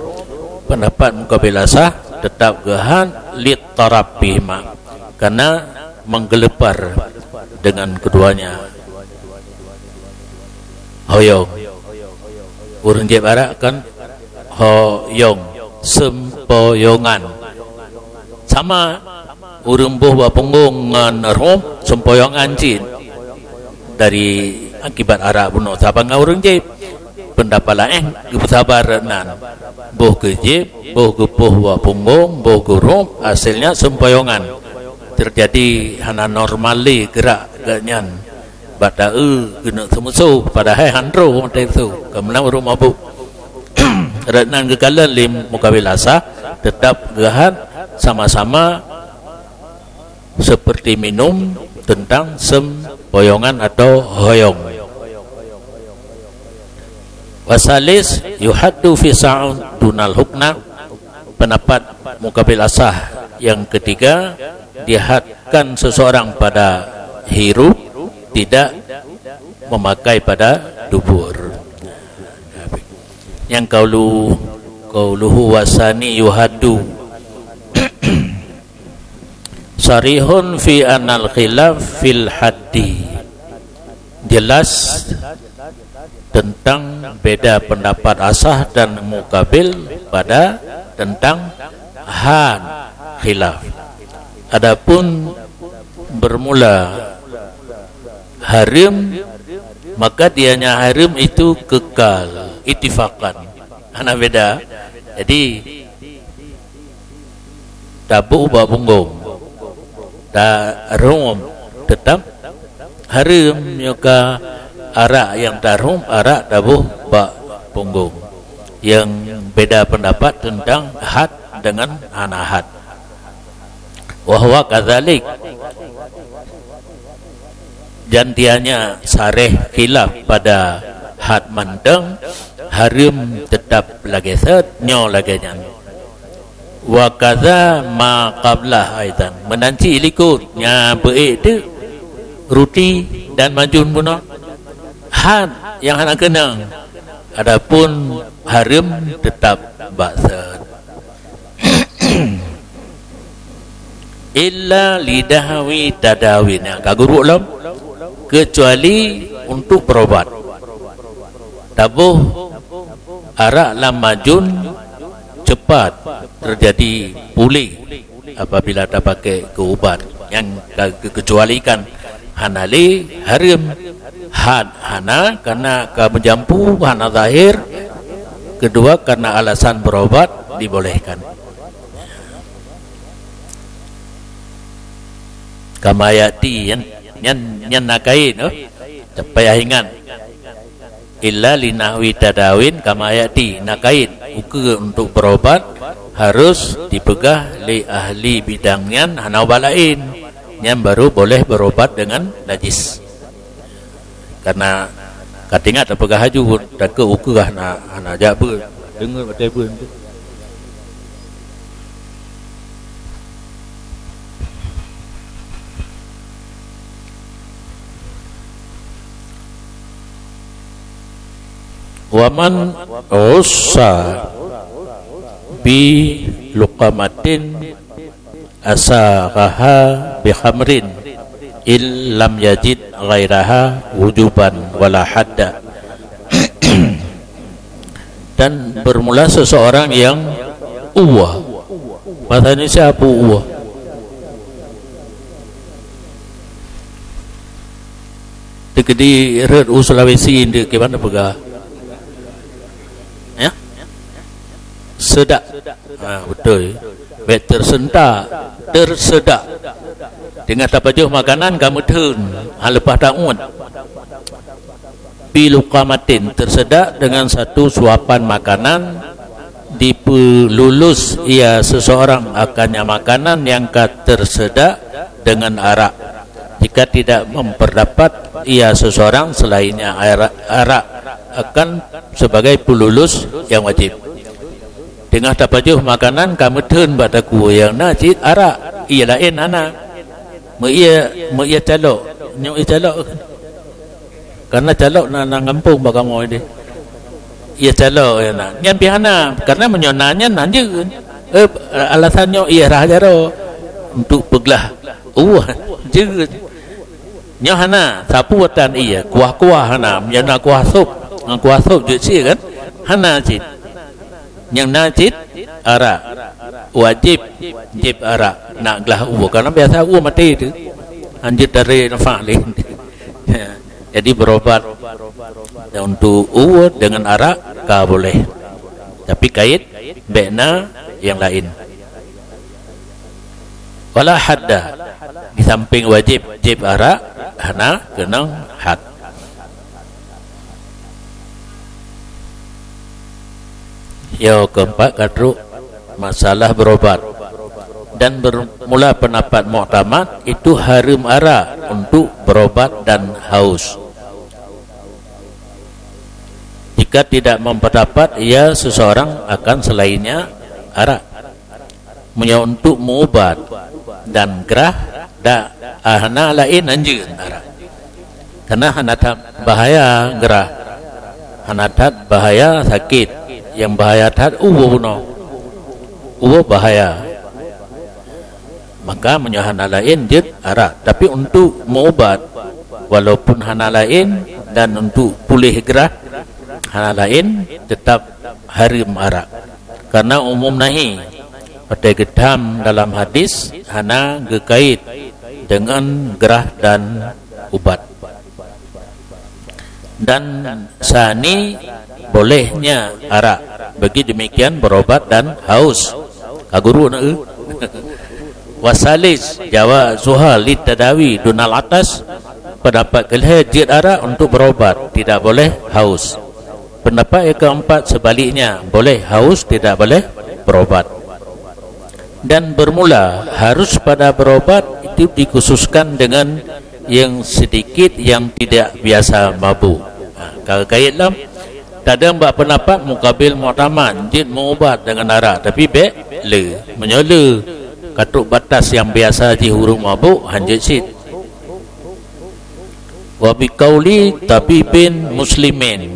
pendapat mukabil asah tetap geuhad lit taraf bihima, karena menggelepar dengan keduanya. Hoyong. Ureuëng jieb arak kan hoyong, sempoyongan. Sama ureuëng boh bak punggong ngon rob, sempoyongan cit dari akibat arak bunoe saban ngon ureuëng jieb. Pendapat laén geupeusabar nan. Boh geujieb, boh geupoh bak punggong, boh geurob, hasilnya sempoyongan. Terjadi hana normal lé geurak geuh nyan. Bak taeu keuneuk seumeusoh, padahai han troh mantong su. Keumeunang ureuëng mabuk. Rot nan geukalon lé mukabil asah, tetap geuhad sama-sama seperti minum tentang sempoyongan atau hoyong. Wasalis yuhaddu fi sa'ud dunal huknah. Pendapat mukabil asah yang ketiga, dihadkan seseorang pada hirup, tidak memakai pada dubur. Nyang qaulu, qauluhu wa sani yuhaddu. Sarihun fi anal khilaf fil haddi. Jelas tentang beda pendapat asah dan mukabil pada tentang had khilaf. Adapun bermula hareuem, maka dianya hareuem itu kekal, ittifaqan. Hana beda. Jadi, taboh bak punggong, tarhom, tetap hareuem. Nyoe ka arak nyang tarhom, arak taboh bak punggong. Nyang beda pendapat tentang had dengan hana had. Wa huwa kadzalik. Dan dianya sareh khilaf pada had mantong, hareuem tetap lagée sot, nyoe lagée nyan. Wa kadza ma qablah aidan. Meunan cit likot, nyang beuék teuk, ruti dan majun bunoe. Had nyang hana keunong. Adapun hareuem tetap bak sot. Illa lidahwi tadawin, nyang ka guruk lom, kecuali untuk berobat. Taboh arak lam majun cepat terjadi pulih apabila tapakai keu ubat, nyang ka geukecualikan hana lé hareuem. Had hana, karena ka meujampu hana zahir. Kedua, karena alasan berobat dibolehkan. Kama ya'ti, nyan, nyan, nyan na kait, oh. Payah ingat. Illa linahwi tadawin kama ya'ti, na kait. Ukeue untuk berobat harus dipeugah lé ahli bidang nyan, hana ubat laén. Nyan baru boleh berobat dengan najis. Karena ka teuingat tapeugah laju, takot ukeue hana, hana jak beuet. Deungon watée beuet. Wa man ussa bi luqamatin asaghaha bi khamrin in lam yajid ghairaha wujuban wala hadda. Dan bermula seseorang yang uwa. Bahasa Indonesia apa uwa? Teukeudi rhot u Sulawesi, ndeuk kiban peugah. Ya? Sedak. Ha, beutôi. Bék tersentak, tersedak. Teungoh tapajoh makanan ka meutheun, ha, leupah tauet. Bi luqamatin, tersedak dengan satu suapan makanan, dipeululus ia seseorang akannya makanan yang ka tersedak dengan arak. Jika tidak memperdapat ia seseorang selainnya arak, arak akan sebagai pelulus yang wajib. Teungoh tapajoh makanan ka meutheun bak takue, nyang na cit arak, ié laén hana. Meuié, meuié calok, nyoe ié calok. Karena calok na, na gampông bak kamoe deh. Ié calok nyang na. Nyan pih hana, karena meunyoe na nyan hanjeuet. Eh, alasan nyoe ié rhah jaroe untuk peuglah. Uh, jeuet. Nyoe hana, sapeue tan ié, kuah-kuah hana, meunyoe na kuah sop, ngon kuah sop jeuet sie kan? Hana cit. Nyang na cit arak. Wajéb jieb arak, nak glah ueh. Karena biasa ueh maté tu. Hanjeuet tarek nafah lé. Jadi berobat untuk ueh dengan arak ka boleh. Tapi kait bék na nyang laén. Wala hadda, di samping wajéb jieb arak, hana keunong had. Yo, keempat ka trok masalah berobat. Dan bermula pendapat muktamad itu hareuem arak untuk berobat dan haus. Jika tidak memperdapat ia seseorang akan selainnya arak. Meunyoe untuk meuubat dan grah, dak, ah, hana laén hanjeuet arak. Karena hana that bahaya grah, hana that bahaya sakét. nyang bahaya that uwoe bunoe. Uwoe bahaya. Maka meunyoe hana laén jeuet arak, tapi untuk meuubat, walaupun hana laén, dan untuk puléh grah hana laén, tetap hareuem arak. Karena umum nahi, watée geutham dalam hadis, hana geukait dengan grah dan ubat. Dan sani bolehnya arak, bagi demikian berobat dan haus. Ka guru na, eh? Wasalis jawazuha litadawi dunal atas. Pendapat kelhée jeuet arak untuk berobat, tidak boleh haus. Pendapat yang keempat sebaliknya, boleh haus, tidak boleh berobat. Dan bermula harus pada berobat itu dikhususkan dengan yang sedikit yang tidak biasa mabuk. Ha, ka kait lam. Tadang bak pendapat mukabil muktamad jeuet meuubat dengan arak, tapi bék le. Meunyoe le, ka trok batas yang biasa jih ureuëng mabuk, hanjeuet cit. Wa biqauli tabibin muslimin,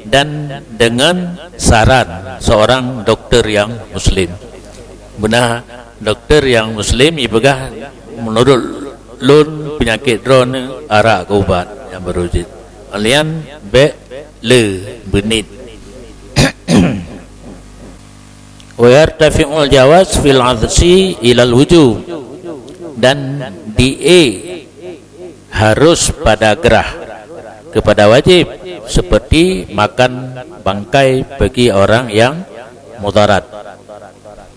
dan dengan saran seorang doktor yang muslim. Beuna doktor yang muslim ipeugah, menurut lôn penyakit droeneuh arak keu ubat nyang barô jeuet. Lian bék le beunit. Wa yartafi'ul jawaz fil 'athsi ilal wujub, dan dié harus pada grah kepada wajib, seperti makan bangkai bagi orang yang mudarat.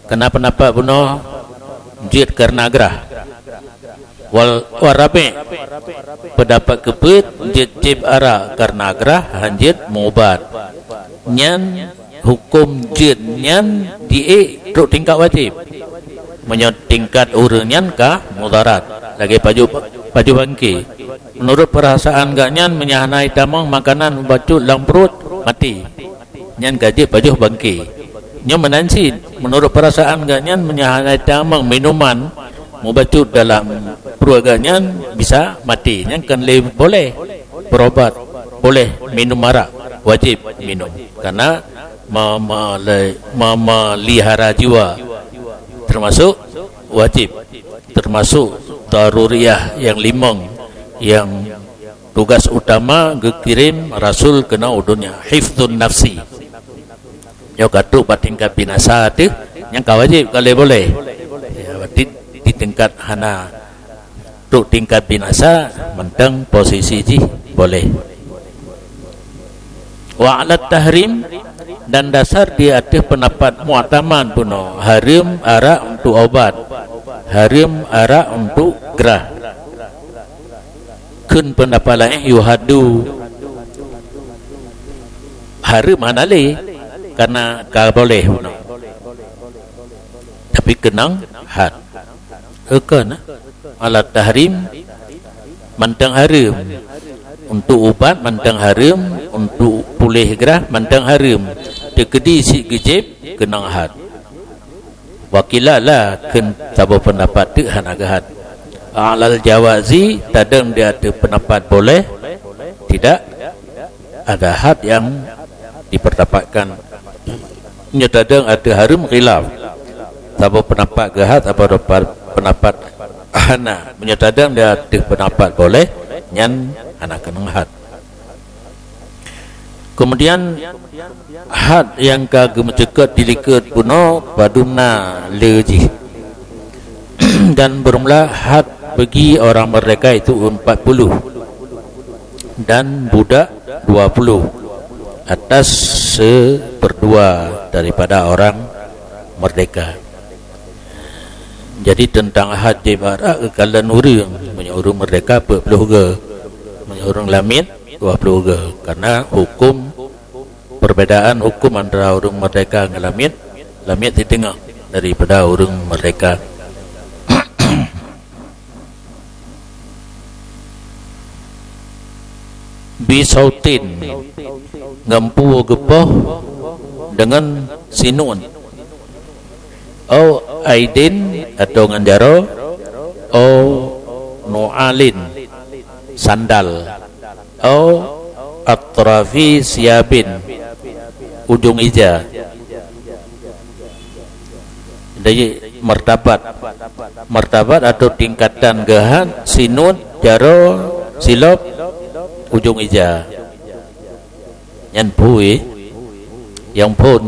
Keunan pendapat bunoe jeuet karena grah. Wal warabi, pendapat keupeuet jeuet jieb arak karena grah, hanjeuet meuubat. Nyan huköm jeuet nyan dié trok tingkat wajib. Meunyoe tingkat ureuëng nyan ka mudarat, lagée pajoh, pajoh bangke. Menurut perasaan gak nyan, meunyoe hana jitamong makanan bacut lam pruet, maté. Nyan ka jeuet pajoh bangke. Nyoe meunan cit, menurut perasaan gak nyan, meunyoe hana jitamong minuman mubacut dalam pruet gak nyan, bisa maté. Nyan kan le boleh berobat, boleh minum arak, wajib minum. Karena me-, mele-, memelihara jiwa termasuk wajib, termasuk daruriyah yang limong yang tugas utama geukirém rasul keunoe u donya, hifdzun nafsi. Nyoe ka trok bak tingkat binasa teuh, nyang ka wajib ka lé boleh. Ya, berarti di tingkat hana trok tingkat binasa, mantong posisi jih boleh. Wa alat tahrim, dan dasar di ateueh pendapat mu'tamad bunoe, hareuem arak untuk obat, hareuem arak untuk grah. Kheun pendapat laén yuhaddu, hareuem hana lé, karena ka boleh bunoe. Tapi keunong had. Eukon, alat tahrim mantong hareuem. Untuk ubat mantong hareuem, untuk puléh grah mantong hareuem. Teukeudi sit geujieb keunong had. Wa qila la, kheun saboh pendapat teuk hana geuhad. Alal jawazi, tadong di ateueh pendapat boleh, tidak ada had yang diperdapatkan. Nyoe tadong ateueh hareuem khilaf. Saboh pendapat geuhad, saboh pendapat hana. Meunyoe tadong di ateueh pendapat boleh, nyan hana keunong had. Kemudian had nyang ka geumeuceukeut di likot bunoe padum na le jih. Dan bermula had bagi orang merdeka itu empat puluh, dan budak dua puluh, atas seperdua daripada orang merdeka. Jadi teuntang had jieb arak keukalon ureuëng, meunyoe ureuëng merdeka peuet ploh goe, meunyoe ureuëng lamiet dua ploh goe, karena hukum, perbedaan hukum antara ureuëng merdeka ngon lamiet, lamiet siteungoh daripada ureuëng merdeka. Bisautin, ngon peue geupoh deungon sinun. Au aidin, atau ngon jaroe. Au nu'alin, sandal. Au atrafi siyabin, ujong ija. Dari martabat. Martabat atau tingkatan geuhat, sinut, jaroe, silop, ujong ija. Nyan phui. Nyang phon,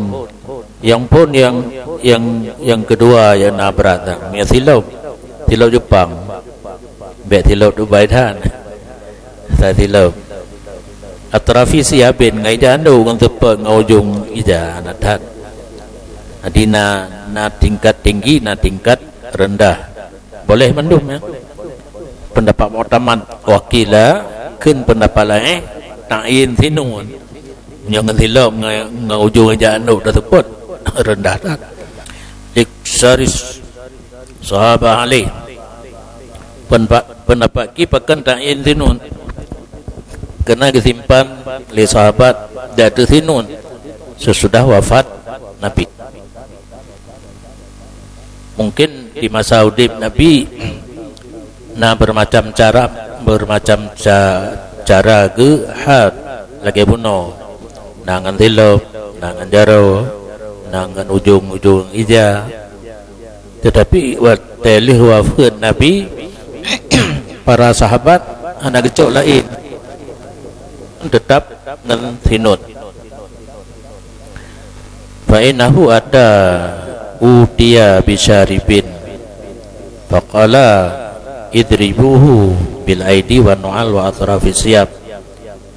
nyang phon nyang, nyang, nyang keudua nyang na brat nyan. Nyang silop. Silop Jepang. Bèk silop Dubai that. Sa silop. Atrafi siabin ngon ija andok ngon teupot ngon ujong ija na that. Jadi na, na tingkat tinggi, na tingkat rendah. Boleh mandum, ya. Pendapat muktamad, wakila, kheun pendapat laén, ta'yin sinun. Nyang ngon silop ngon, ngon ujong ija andok teupot, rendah that. Liksaris sahabah alih. Pendapat, pendapat ki pakon ta'yin sinun. Keureuna geusimpan lé sahabat di ateueh sinun sesudah wafat Nabi. Mungkin di masa udép Nabi na bermacam cara, bermacam ca-, cara geuhat lagèe bunoe. Na ngon silop, na ngon jaroe, na ngon ujong-ujong ija. Tetapi watèe lheueh wafeuet Nabi, para sahabat hana geucok laén, teutap ngon sinut. Fa innahu ata utiya bisyaribin, faqala, "Idribuhu bil aidi wa nu'al wa atrafis siyab."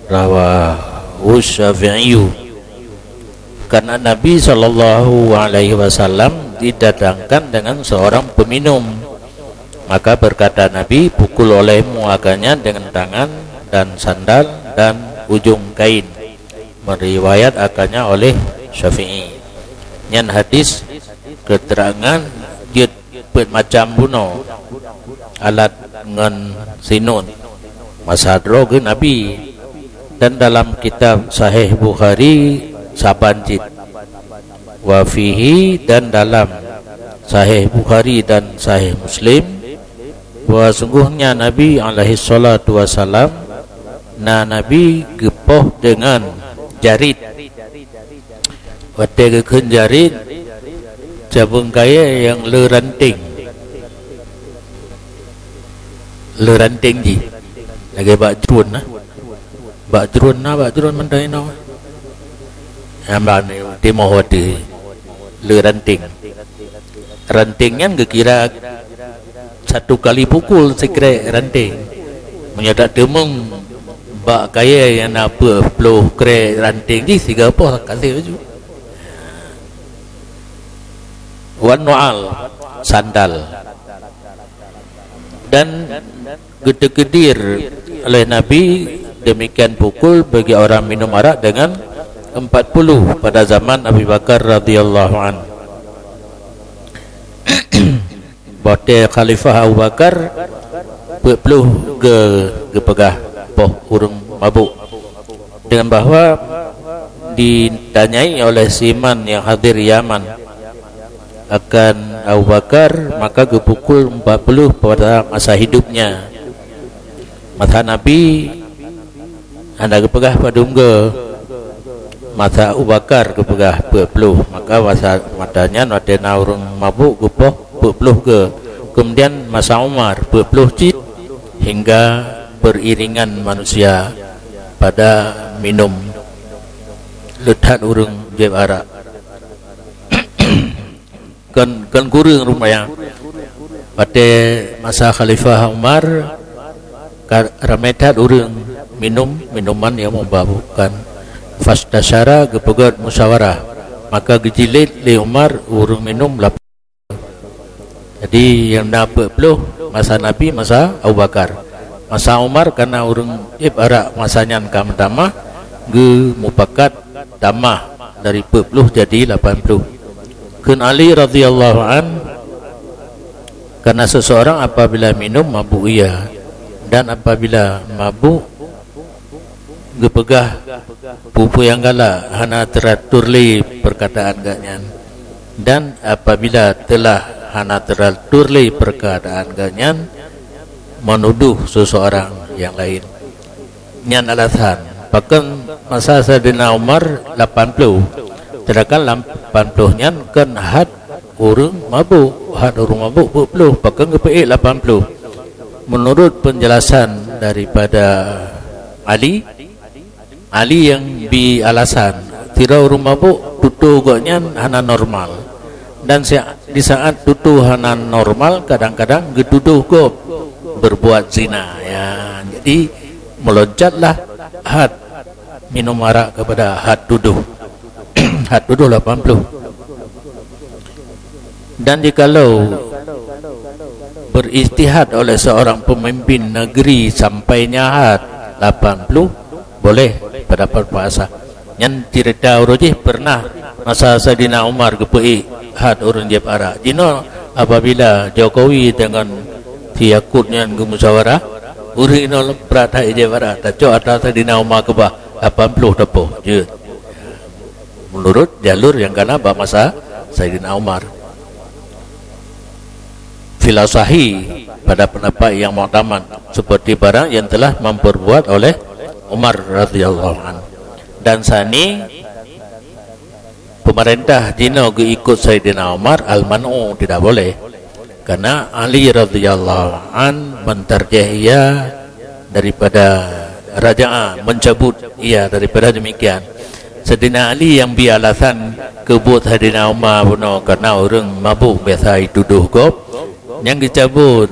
Rawahu Syafi'i. Karena Nabi sallallahu alaihi wasallam didatangkan dengan seorang peminum. Maka berkata Nabi, "Pukul olehmu akannya dengan tangan dan sandal dan ujung kain." Meriwayat akannya oleh Syafi'i. Nyan hadis keterangan jeuet peuet macam bunoe alat ngon sinun masa droe geuh Nabi. Dan dalam kitab Sahih Bukhari saban cit, wa fihi, dan dalam Sahih Bukhari dan Sahih Muslim, bahwa sungguhnya Nabi alaihi salatu wasalam na Nabi geupoh dengan jarit. Watèe geukheun jarit, cabeueng kayèe nyang le ranting. Le ranting jih. Lagèe bak jruen na. Bak jruen na, bak jruen mantong inoe. Nyang ban timoh watèe le ranting. Ranting nyan geukira satu kali pukul sikrek ranting. Meunyoe tateumeung bak kayèe nyang na peuet ploh krek ranting jih, siga poh ka sép laju. Wan nu'al, sandal. Dan geuteukeudir oleh Nabi demikian pukul bagi orang minum arak dengan empat puluh pada zaman Abu Bakar radhiyallahu anhu. Watèe Khalifah Abu Bakar, peuet ploh geu-, geupeugah poh ureueng mabök. Dengan bahwa ditanyai oleh si Iman nyang hadir Yaman akan Abu Bakar, maka geupukul empat puluh pada masa hidupnya. Masa Nabi hana geupeugah padum geu, masa Abu Bakar geupeugah peuet ploh, maka masa, masa nyan watèe na ureueng mabök geupoh peuet ploh geu. Kemudian masa Umar peuet ploh cit, hingga beriringan manusia pada minum. Le that ureueng jieb arak. Kon, kon kureueng rupanya. Watèe masa Khalifah Umar, ka ramè that ureueng minum minuman nyang meumabukkan. Fastasyara, geupeugöt musyawarah. Maka geujilid lé Umar ureueng minum lap-, jadi nyang na peuet ploh masa Nabi, masa Abu Bakar. Masa Umar, karena ureueng jieb arak masa nyan ka meutamah, geumupakat tamah dari peuet ploh jadi lapan ploh. Kheun Ali radhiyallahu an, karena seseorang apabila minum mabuk ia, dan apabila mabuk geupeugah peue-peue nyang galak, hana teuatur lé perkataan gobnyan. Dan apabila telah hana teuatur lé perkataan gobnyan, menuduh seseorang yang lain. Nyan alasan pakon masa Saidina Umar lapan ploh, sedangkan lapan ploh nyan kon had ureuëng mabuk, had ureuëng mabuk peuet ploh, pakon geupeuék lapan ploh. Menurut penjelasan daripada Ali, Ali nyang bi alasan, sidroe ureuëng mabuk tutoe gobnyan hana normal. Dan sa-, di saat tutoe hana normal, kadang-kadang geutudoh gob berbuat zina. Ya, jadi melonjaklah had minum arak kepada had tudoh. Had tudoh lapan ploh. Dan jikalau berijtihad oleh seorang pemimpin negeri sampainya had lapan ploh, boleh pada puasa. Nyan cerita uroe jih pernah masa Saidina Umar geupeuék had ureuëng jieb arak. Jinoe apabila Jokowi dengan si Yakut nyan geumusyawarah, ureuëng inoe brat hai jieb arak, tacok atra Saidina Umar keubah lapan ploh teupeu. Jeuet. Menurut jalur nyang kana bak masa Saidina Umar. Fil asahi, pada pendapat yang muktamad, seperti barang yang telah memperbuat oleh Umar radhiyallahu anhu. Dan sani pemerintah jinoe geuikut Saidina Umar, al-man'u, tidak boleh. Karena Ali radhiyallahu an mentarjih ia daripada rajaa, mencabut ia daripada demikian. Saidina Ali nyang bi alasan keu buet Saidina Umar bunoe karena ureuëng mabuk biasa jitudoh gob, nyang geucabut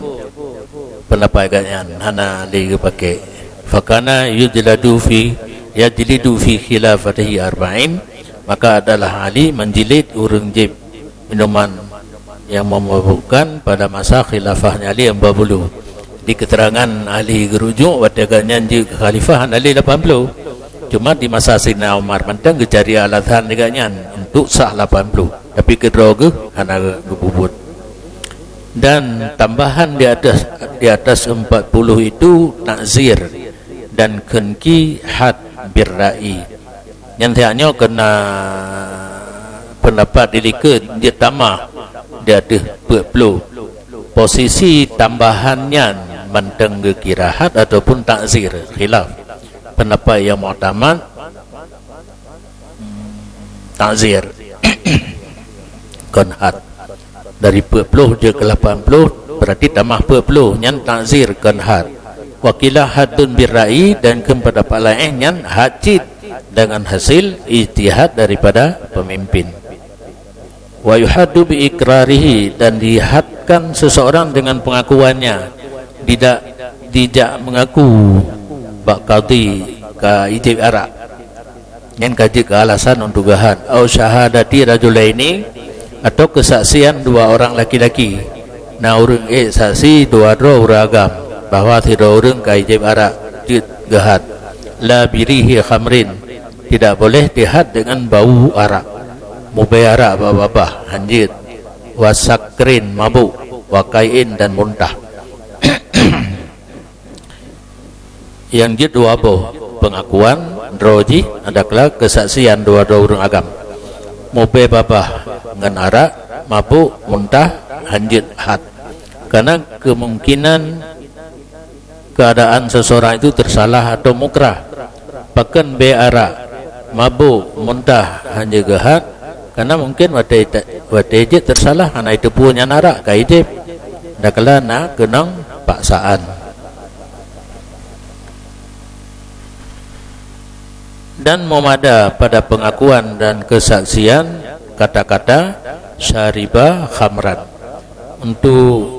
pendapat gobnyan, hana lé geupaké. Fakana yujladu fi, yajlidu fi khilafatihi arba'in, maka adalah Ali menjilid ureuëng jieb minuman yang memabukkan pada masa khilafahnya Ali empat puluh. Di keterangan Ali geurujuk, watée gobnyan jeuet keu khalifah hana lé lapan puluh. Cuma di masa Saidina Umar mantong geucari alasan lé gobnyan untuk sah lapan puluh. Tapi keudroe geuh hana geupubuet. Dan tambahan di atas, di atas empat puluh itu takzir dan kheun ki had birra'i. Nyan siat nyoe keuna pendapat dilikot jeuet tamah di ateueh peuet ploh. Posisi tambahan nyan mantong geukira had ataupun takzir, khilaf. Pendapat yang muktamad, takzir. Kon had. Dari peuet ploh jeuet keu lapan ploh, berarti tamah peuet ploh, nyan takzir kon had. Wa qila haddun birra'i, dan kheun pendapat laén nyan had cit dengan hasil ijtihad daripada pemimpin. Wa yuhaddu bi iqrarihi, dan dihadkan seseorang dengan pengakuannya, tidak, dijak mengaku bak kadhi ka ijép arak. Nyan ka jeuet keu alasan untuk geuhad. Au syahadati rajulaini, atau keusaksian dua orang laki-laki. Na ureuëng ék saksi dua droe ureuëng agam bahwa sidroe ureuëng ka ijép arak jeuet geuhad. La birihi khamrin, tidak boleh dihad dengan bau arak. Mubée arak babah-babah, hanjeuet. Wa sakrin, mabuk. Wa qai'in, dan muntah. Nyang jeuet dua boh pengakuan droe jih, adakala keusaksian dua droe ureuëng agam. Mubée babah ngon arak, mabuk, muntah, hanjeuet had. Karena kemungkinan keadaan seseorang itu tersalah atau mukrah. Pakon bée arak, mabuk, muntah, hanjeuet geuhad, karena mungkin watée, watée jeuet tersalah, hana jiteupeue nyan arak, ka ijép. Adakala na keunong paksaan. Dan meumada pada pengakuan dan kesaksian kata-kata syariba khamran. Untuk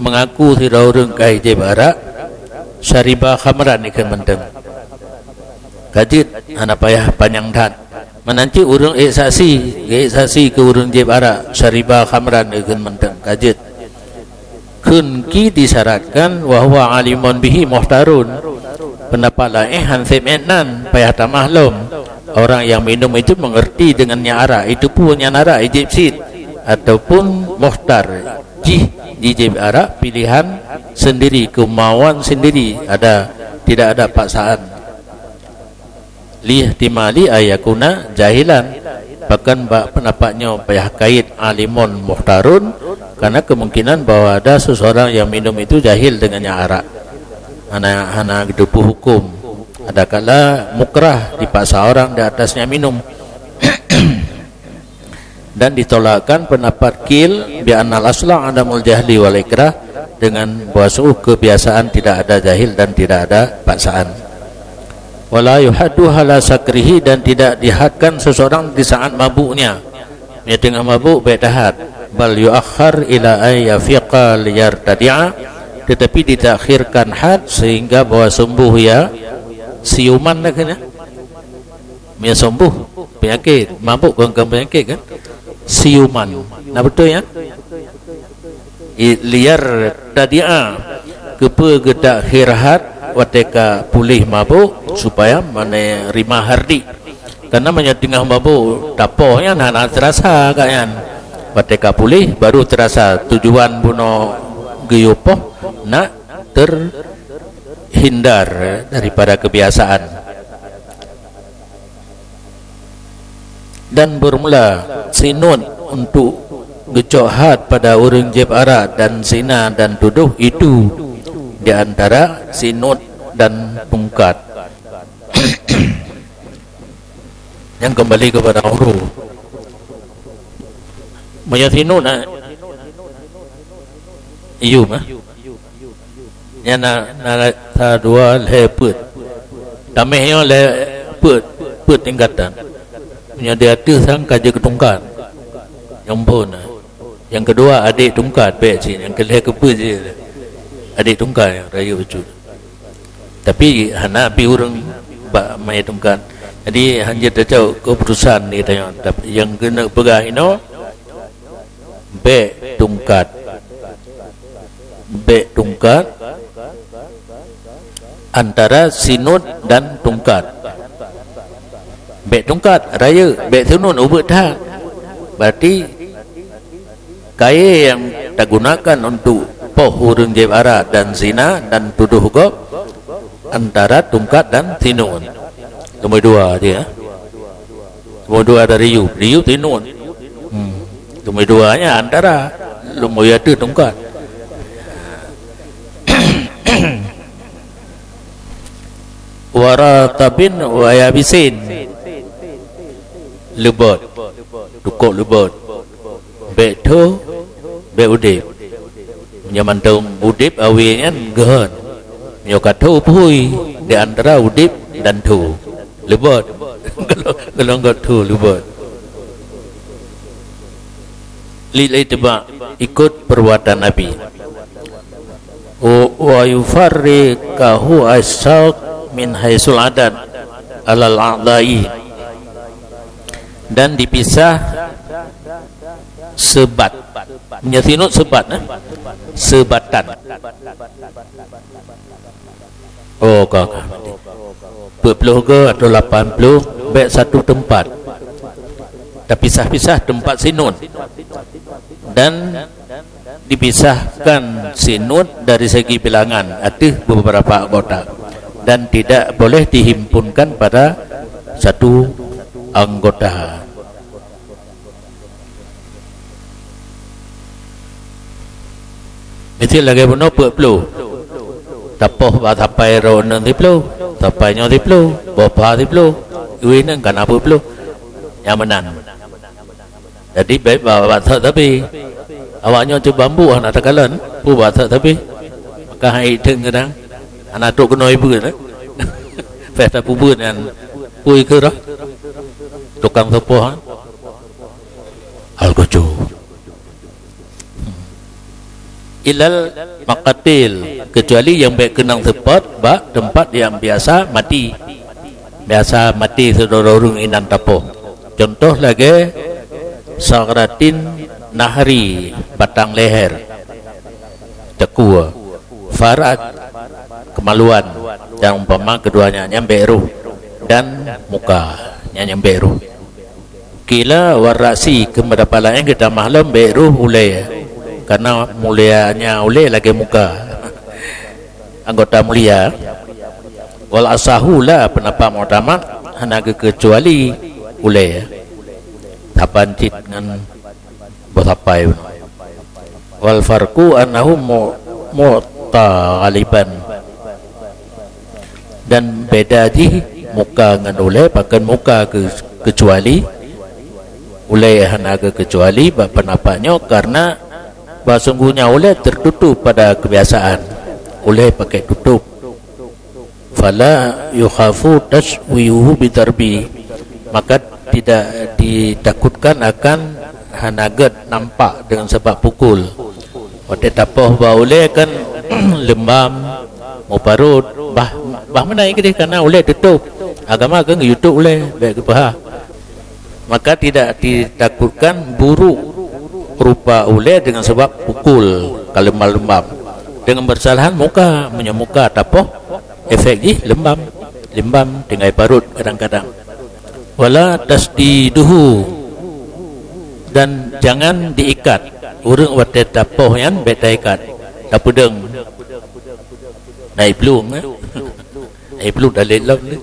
mengaku sidroe ureuëng ka ijép arak, syariba khamran ikheun mantong. Ka jeuet, hana payah panyang that. Meunan cit ureuëng ék saksi, ék saksi keu ureuëng jieb arak, syariba khamran ikheun mantong, ka jeuet. Kheun ki disyaratkan wa huwa alimun bihi muhtarun. Pendapat laén han sép ék nan, payah tamah lom. Orang yang minum itu mengerti dengan nyan arak, jiteupeue nyan arak, ijép cit, ataupun muhtar, jih jijép arak pilihan sendiri, kemauan sendiri, ada, tidak ada paksaan. Lihtimali ayakuna jahilan. Pakon bak pendapat nyoe payah kait alimun muhtarun, karena kemungkinan bahwa ada seseorang yang minum itu jahil dengan nyan arak. Hana, hana geuteupeue huköm. Adakala mukrah dipaksa orang di atasnya minum. Dan ditolakkan pendapat qil bi annal asla adamul jahli wal ikrah, dengan bahwa sungguh kebiasaan tidak ada jahil dan tidak ada paksaan. Wala yuhaddu hala sakrihi, dan tidak dihadkan seseorang di saat mabuknya. Dia tengah mabuk, baik tahat. Bal yuakhar ila ay yafiqa liyartadi'a, tetapi ditakhirkan had sehingga bahwa sembuh ia siuman dah kena. Mia sembuh penyakit, mabuk bukan penyakit kan? Siuman. Nah, betul ya? I-, liyartadi'a, keupeue geutak khirhat watée ka puléh mabuk, supaya menerima hardik. Karena meunyoe teungoh mabuk tapoh nyan hana terasa agak nyan. Watée ka puléh baru terasa tujuan bunoe geuyue poh nak terhindar daripada kebiasaan. Dan bermula sinut untuk geucok hat pada ureuëng jieb arak dan zina dan tudoh itu di antara sinut dan tungkat. Yang kembali kepada uru. Meunyoe sinut, eh, iyum, eh. Nyan na, na sa dua lhée peuet. Taméh nyoe lhée peuet, peuet tingkatan. Meunyoe di ateueh sang ka jeuet keu tungkat. Nyang phon na. Nyang keudua adek tungkat bék cit, nyang keulhée keupeue cit. Adek tungkat nyang rayeuk bacut. Tapi hana pi ureuëng bak manyét tungkat. Jadi hanjeuet tacok keuputusan di tanyoe. Tapi nyang keuneuk peugah inoe, bék tungkat. Bék tungkat antara sinut dan tungkat. Bék tungkat, rayeuk, bék sinut, ubeut that. Berarti kayée nyang tagunakan untuk poh ureuëng jieb arak dan zina dan tudoh gob antara tungkat dan sinut. Nomor dua je, ya. Nomor dua ada riup, riup sinut. Hmm. Nomor dua nya antara, nomor satu tungkat. Waratabin wa yabisin. Leubot. Tukok leubot. Bék tho, bék udeb. Nyoe mantong udeb awé nyan geuhon. Nyoe ka tho phui di antara udeb dan tho. Leubot. Golom, golom tho leubot. Lil ittiba, ikut perbuatan Nabi. Wa, wa yufarriqahu asyaq min haisul adat alal a'dai. Dan dipisah sebat. Nyoe sinut sebat, eh? Sebatan. Oh, ka, ka. Peuet ploh ke atau lapan ploh, bék satu tempat. Tapisah-pisah tempat sinut. Dan dipisahkan sinut dari segi bilangan ateueh beberapa anggota dan tidak boleh dihimpunkan pada satu anggota. Misal lagée bunoe peuet ploh. Tapoh bak sapai droeneuh siploh, sapai nyoe siploh, boh pha siploh, ueh nyan ka na peuet ploh. Nyang meunan. Jadi bék bak, bak thot sabe. Awak nyoe cit bambu hana takalon, peue bak thot sabe. Maka hai theng kadang hana trok keunoe ibeut, eh. Pesta peubeut nyan pui keurah. Tukang seupôt, eh. Al-Ghusyu. Ilal maqatil, kecuali nyang bék keunong seupôt bak teumpat nyang biasa mati. Biasa mati sidroe ureuëng inan tapoh. Contoh lagée saghratin nahri, batang leher, cakue, farat, kemaluan, dan umpama keduanya nyang bék roh, dan muka nyang, nyang bék roh. Qila war ra'si, keu pendapat laén geutamah lom bék roh ulée, karena mulianya ulée lagée muka. Anggota mulia. Wal asahu la, pendapat muktamad, hana geukeucuali ulée. Saban cit ngon boh sapai. Wal farqu annahu mu-, muta ghaliban. Dan beda jih muka ngon ulée, pakon muka ke-, kecuali Ulée hana geukecuali bak peundapat nyoe karena bahwa sungguhnya ulée tertutup pada kebiasaan. Ulée pakai tutup. Fala yukhafu tashwihuhu bidarbi. Maka tidak ditakutkan akan hana gét nampak dengan sebab pukul. Watée tapoh bak ulée kan leumbam, muparot, bah, bah meunan keudeh karena ulée tutup. Agama kan geuyutup ulée, bék geupeuhah. Maka tidak ditakutkan buruk rupa ulée dengan sebab pukul ka leumbam-leumbam. Dengan bersalahan muka, meunyoe muka tapoh, efek jih leumbam, leumbam tinggai parot kadang-kadang. Wala tasdiduhu, dan jangan diikat. Ureuëng watée tapoh nyan bék taikat, tapeudeueng. Naik plueng, eh? Naik plueng dalil lom ni.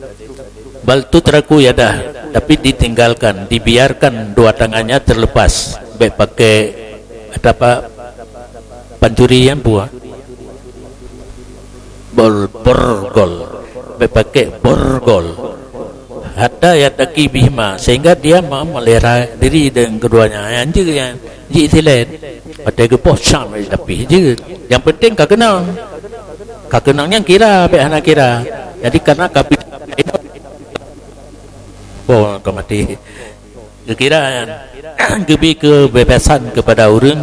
Bal tutraku yadah, tapi ditinggalkan, dibiarkan dua tangannya terlepas. Bék pakai, atau apa, pancuri nyan buah. Bol, borgol. Bék pakai borgol. Hatta yattaqi bihima, sehingga dia mau melihara diri dengan keduanya. Nyan jeuet nyan, jeuet silet. Watée geupoh, cam, tapi jeuet. Yang penting ka keunong. Ka keunong nyan kira, bék hana kira. Jadi karena kapi-, poh ka mati. Geukira nyan geubi keubebasan kepada ureuëng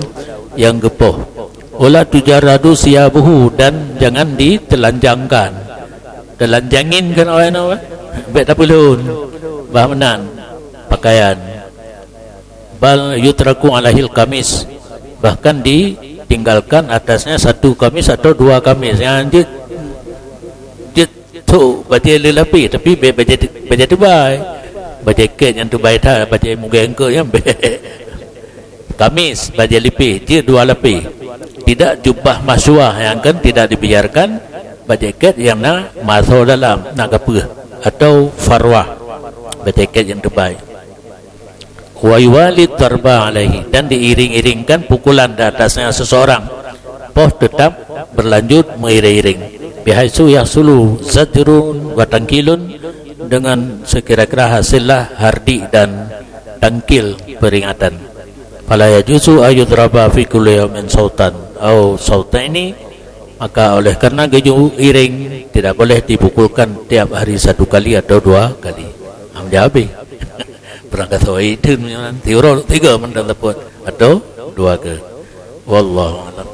nyang geupoh. Wala tujarradu siyabuhu, dan jangan ditelanjangkan. Telanjangin kan awaknyan, bék tapeulhon. Bah meunan pakaian. Bal yutraku alaihil kamis, bahkan ditinggalkan atasnya satu kamis atau dua kamis. Nyan jeuet, jeuet thok bajée lelapéh, tapi bék bajée, bajée teubai. Bajée két nyang teubai that, bajée mugengkeue nyan bék. Kamis, bajée lipéh, jeuet dua lapéh. Tidak jubah masuah, nyang kan tidak dibiarkan bajée két nyang na masoh dalam, na gapeuh, atau farwah, bajée két nyang teubai. Wa yuwali darba alaihi, dan diiring-iringkan pukulan di atasnya seseorang. Poh tetap berlanjut meiring-iring. Bihaitsu yahsulu zajrun wa tangkilun, dengan sekira-kira hasillah hardik dan tangkil peringatan. Fala yajuzu ayudraba fi kulli yaumin sautan au sautaini, maka oleh karena geuyue iring, tidak boleh dipukulkan tiap hari satu kali atau dua kali. Am, jadi habéh. Peurangkat sawai itu, tiga mantap teupot atau dua ke. Wallahu a'lam.